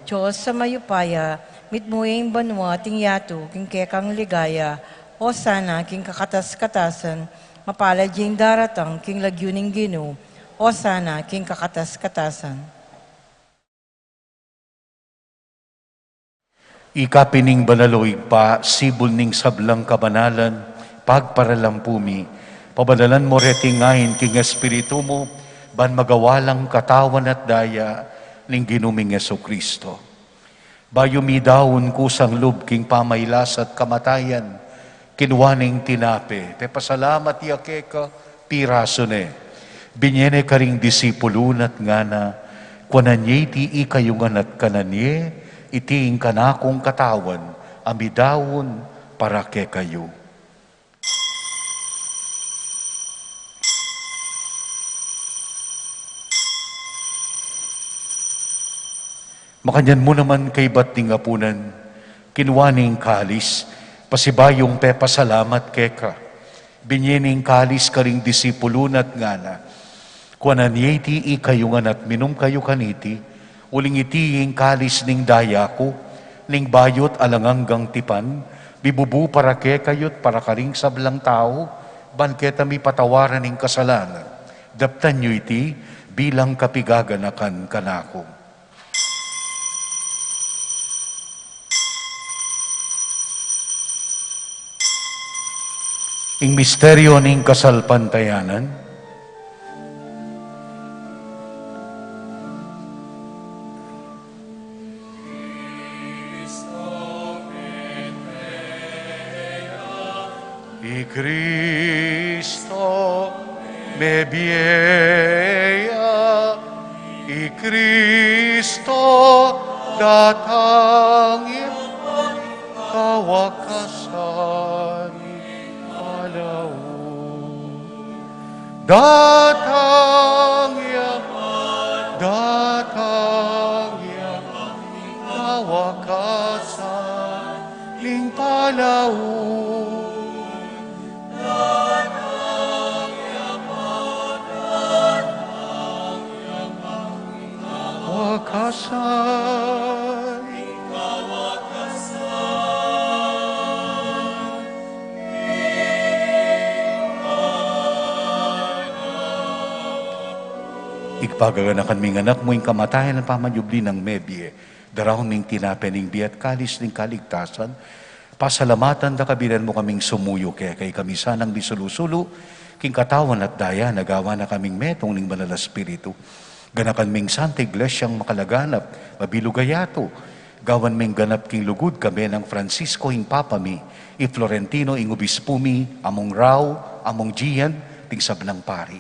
Dios a mayupaya, mitmu ing banua at ing yatu king kekang ligaya. Osana king kakatas-katasan. Mapalad ya ing daratang king lagyu ning Ginu. Osana king kakatas-katasan. Ika pin ing banal, o Ibpa, sibul ning sablang kabanalan, pagparalampu mi, pabanalan mu reting ain king Espiritu mu, ban magawa lang katawan at daya ning Ginu ming Jesucristo. Bayu mi daun kusang lub king pamailas at kamatayan, kinua neng tinape, pepasalamat ya keka, pirasu ne, binye ne karing disipulun at ngana, "Kuanan ye iti ikayu ngan at kanan ye, iti ing kanakung katawan a midaun para kekayu." Makanyan mu naman kaybat ning apunan, kinua ne ing kalis, pasibayung pepasalamat keka, binye ne ing kalis karing disipulun at ngana, "Kuanan ye iti ikayu ngan at minum kayu kaniti, uling iti ing kalis ning daya ku, ning bayu at alang anggang tipan, mibubu para kekayu't para karing sablang tau, ban keta mipatawaran ing kasalanan. Daptan yu iti bilang kapigaganakan kanaku." Ing misteryu ning kasalpantayanan. I Kristo mebie ya, i Kristo datang ya, kawakasan ning palaun. Datang ya, datang ya, kawakasan ning palaun. Wakasan. Ibpa, gaganakan ming Anak mu ing kamatayan at pamanyubli nang mebie. Daraun ming tinape ning bie at kalis ning kaligtasan. Pasalamatan da ka, bienan mu kaming sumuyu keka. Ikami sanang misulu-sulu king katawan at daya na, gawan na kaming metung ning Banal a Espiritu. Ganakan ming Santa Iglesiang makalaganap, mabilug a yatu. Gawan ming ganap king lugud, kambe nang Francisco ing Papa mi, i Florentino ing Obispu mi, Among Rau, Among Gian, ding sablang pari.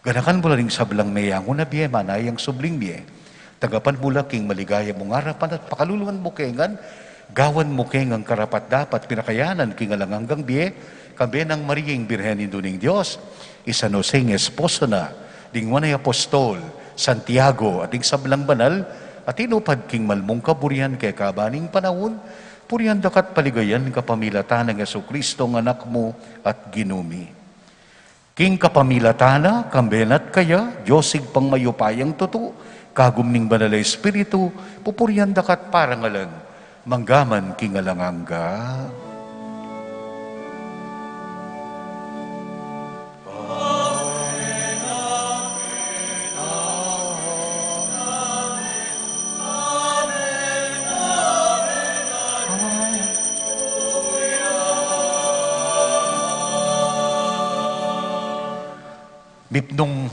Ganakan mu la ring sablang meyangu na bie, manayang subling bie. Tanggapan mu la king maligaya mung arapan at pakaluluan mu ke ngan, gawan mu ke ngang karapat-dapat pinakayanan king alang anggang bie, kambe nang Maria ing Birhen Indu ning Dios, i San Jose ing esposo na, ding nuan a apostol, Santiago, at ding sablang banal a tinupad king mal mung kaburian kekaban ning panaun, purian da ka at paligayan kapamilatan nang Jesucristo ing Anak mu at Ginu mi. King kapamilatan na, kambe na at keya, Dios Ibpang mayupayang tutu, kagum ning Banal a Espiritu, pupurian da ka at parangalan, manggaman king alang angga. Mipnung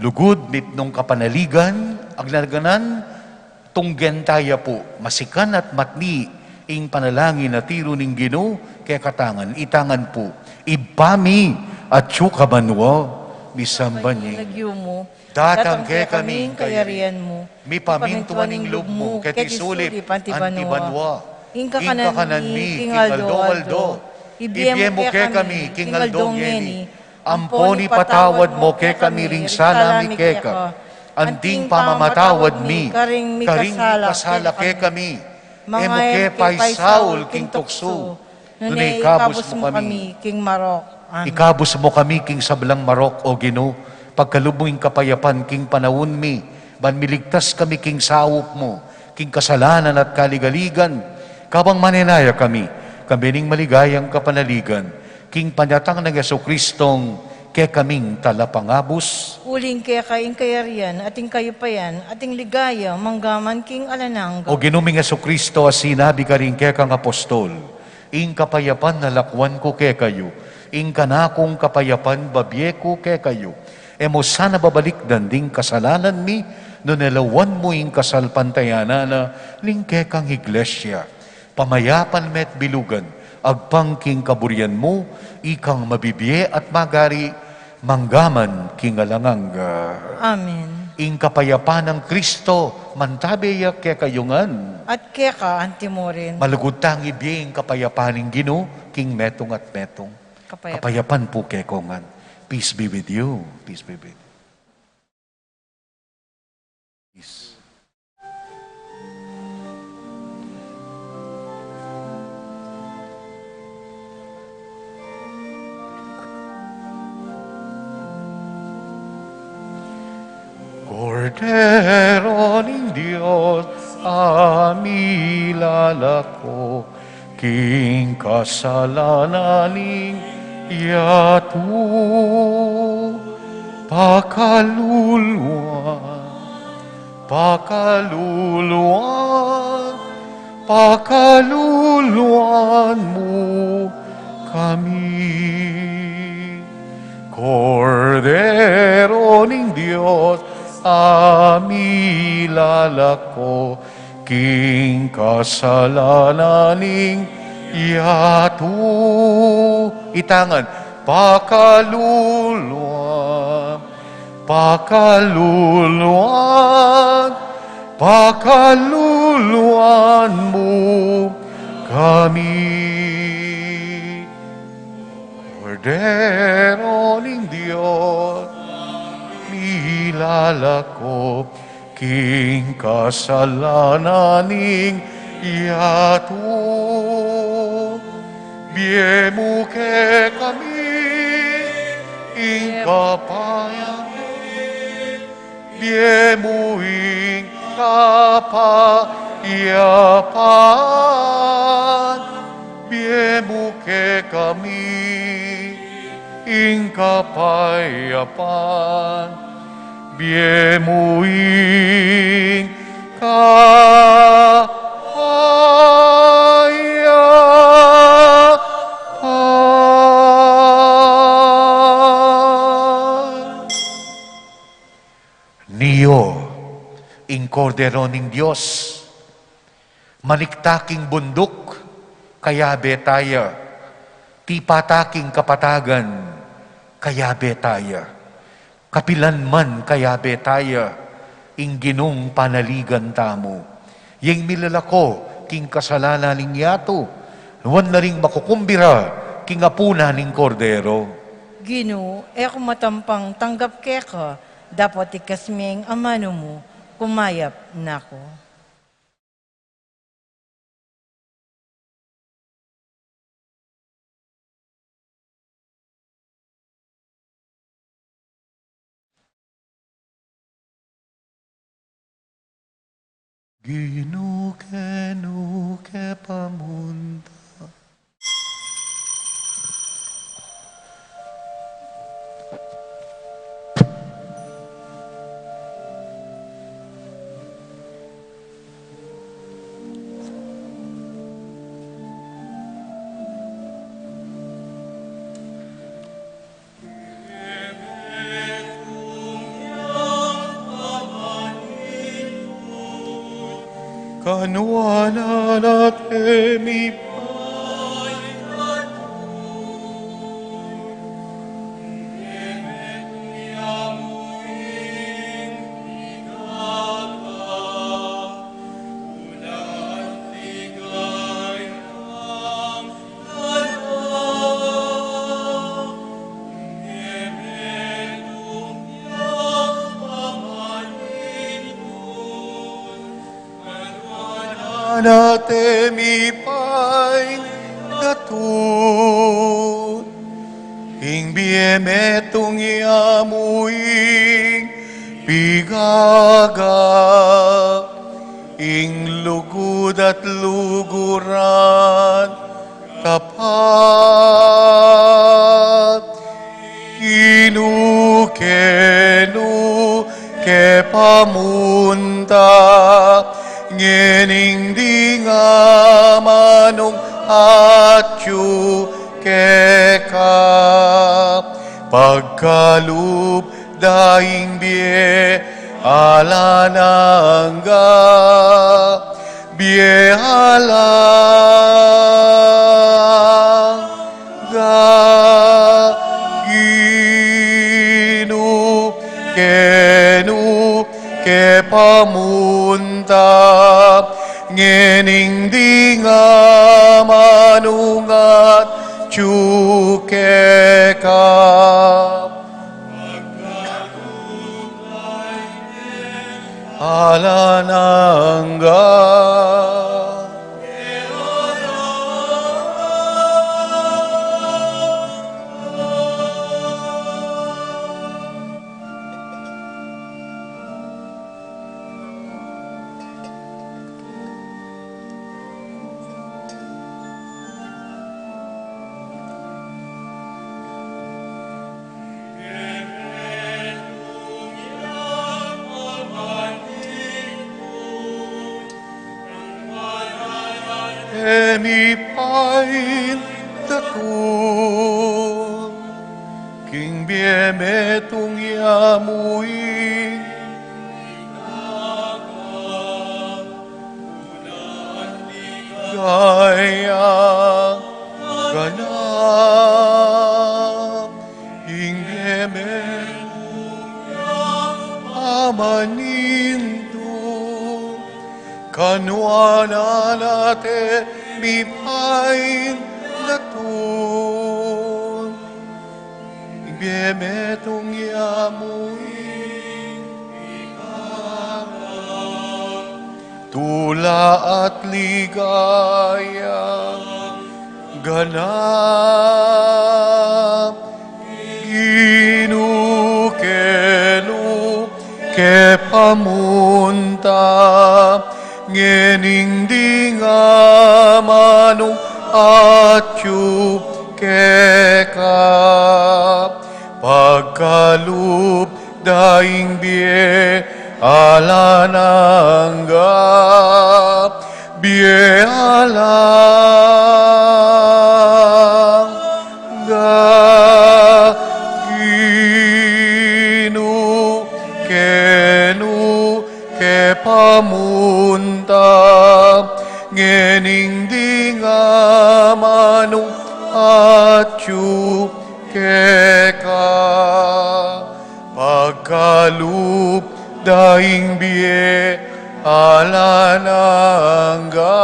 lugud, mipnung kapanaligan, agnagan tang tunggen taya pu, masikan at matni ing panalangin a tiru ning Ginu kekatang ngan. Itangan pu, Ibpa mi, atsu ka banua, misamban ya ing lagyu mu, datang kekami ing kayarian mu, mipamintuan ing lub mu, keti sulip anti banua. Ing kakanan mi king aldo-aldo, ibie mu kekami king aldo ngeni, ampon ipatawad mu kekami ring sala mi keka, anting pamamatawad mi karing mikasala kekami. E mu ke paisaul king tuksu, nune ikabus mu kami king marok. Amen. Ikabus mu kami king sablang marok, O Ginu, pagkalub mu ing kapayapan king panaun mi, ban miligtas kami king saup mu, king kasalanan at kaligaligan, kabang manenaya kami, kambe ning maligayang kapanaligan, king panyatang nang Jesucristong kekaming Talapangabus. Uling keka ing kayarian, at ing kayupayan, at ing ligaya, manggaman king alang angga. O Ginu ming Jesucristo, a sinabi karing kekang apostol, Ing kapayapan a lakuan ku kekayu, ing kanakung kapayapan bibie ku kekayu. E mu sana babalikdan ding kasalanan mi, nune lawan mu ing kasalpantayanan na ning kekang Iglesia. Pamayapan me at bilugan, agpang king kaburian mu, ikang mabibie at magari, manggaman king alang angga. Amen. Ing kapayapan nang Kristo, mantabe ya kekayu ngan. At keka antimurin. Malugud tang ibie ing kapayapan ning Ginu, king metung at metung. Kapayapan. Kapayapan pu kekayu ngan. Peace be with you. Peace be with you. Kordero ning Dios, a milalako king kasalanan ning yatu, pakaluluan, pakaluluan, pakaluluan mu kami. Kordero ning Dios, a milalako king kasalanan ning Yatu, itangan, pakaluluan, pakaluluan, pakaluluan mu kami. Kordero ning Dios, milalako king kasalanan ning yatu. Bie mu kekami ing kapayapan, bie mu ing kapayapan, bie mu kekami ing kapayapan, bie mu ing kapayapan. Nio ing Kordero ning Dios. Manikta king bunduk, kayabe taya. Tipa ta king kapatagan, kayabe taya. Kapilan man kayabe taya, ing Ginung panaligan tamu. Yeng milalako king kasalanan ning yatu, nuan la ring makukumbira king apunan ning Kordero. Ginu, e ku matampang tanggap keka, dapot ikasming amanu mu, kumayap na ku. Ginu, kenu ke pamunta. Kanuanan na te mipaindatud. Na te mipaindatud, ing bie metung ya mu ing pigagap, ing lugud at luguran tapat. Ginu, kenu ke pamunta, ngening dinga manung atyu keka. Pagkalub da ing bie alang angga, bie alang angga. Ginu, kenu ke pamunta, ngening dinga manung atyu keka. Alang angga. E mipaindatud, king bie metung ya mu ing ligaya. Anuan a nate mi paindatun, bie metung ya mu ing tula at ligaya ganap. Ginu, kenu ke pamunta, ngening ding amanung atyu keka, pagkalub da ing bie alang angga, bie alang angga. Ginu, kenu ke pamunta, ngening ding amanung atyu keka, pagkalub da ing bie alang angga,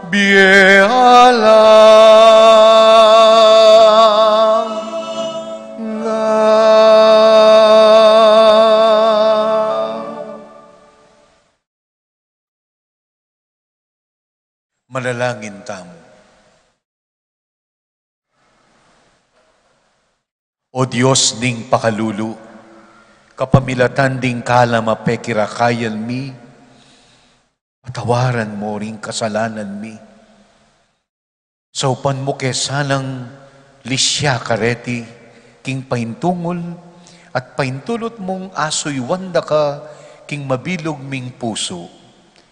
bie alang angga. Manalangin tamu. O Dios ning pakalulu, kapamilatan ding kalam a pekirakayan mi, patawaran mu ring kasalanan mi. Saupan mu ke sanang lisya kareti king paintungul at paintulut mung asuyuan da ka king mabilug ming pusu.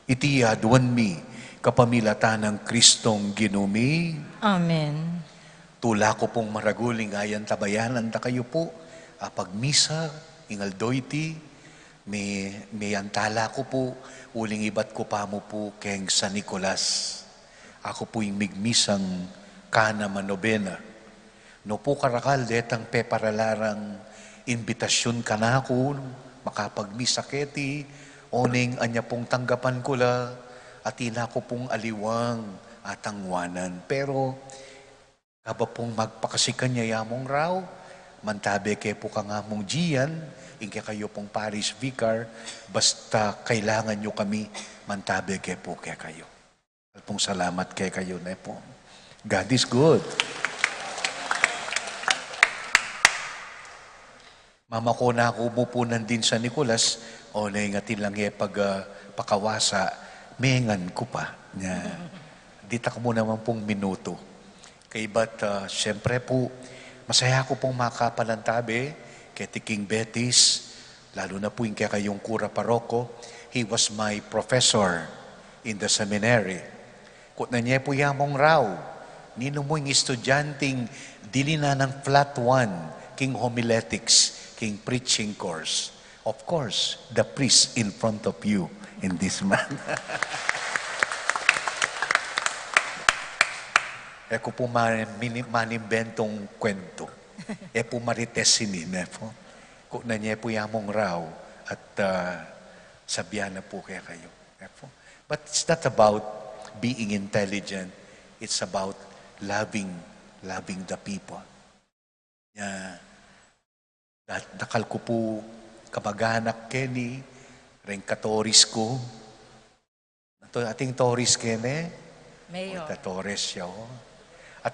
Iti aduan mi kapamilatan nang Kristong Ginu mi. Amen. Tula ku pung maragul ing ayantabayanan da kayu pu a pagmisa ing aldo iti, mi, miyantala ku pu uling ibat ku pa mu pu keng San Nicolas. Aku pu ing migmisang kanam a nobena. Nu pu karakal detang peparala rang imbitasyun kanaku makapagmisa keti, oneng anya pung tanggapan ku la, atin aku pung aliwang atangwanan. Pero kaba pung magpakasi kanya ya mung rau, mantabe ke pu kang Among Gian, ing kekayu pung parish vicar, basta kailangan yu kami, mantabe ke pu kekayu. Pung salamat kekayu, ne pu. God is good. Mamako na ku mu pu nandin San Nicolas, oneng atin lang e pag, ah, pakawasa, mengan ku pa. Nya, ditak mu naman pung minutu. Kaybat, ah, siyempre pu, masaya ku pung makapalantabe keti King Betis, lalu na pu ing kekayung kura paroko. He was my professor in the seminary. Kutnan ye pu ya mung rau, ninu mu ing estudyanteng dili na nang flat one king homiletics, king preaching course? Of course, the priest in front of you in this man. E ku pu ma-, mini-, manimbentong kwento. E pu marites ini, ne pu. Kutnan ye pu ya mung rau at, ah, sabian na pu kekayu. But it's not about being intelligent. It's about loving, loving the people. Nya, da-, dakal ku pu kamaganak keni, reng ka-Torres ku. Ato, ating Torres keni? Mayor. Uy, ta-Torres ya, o.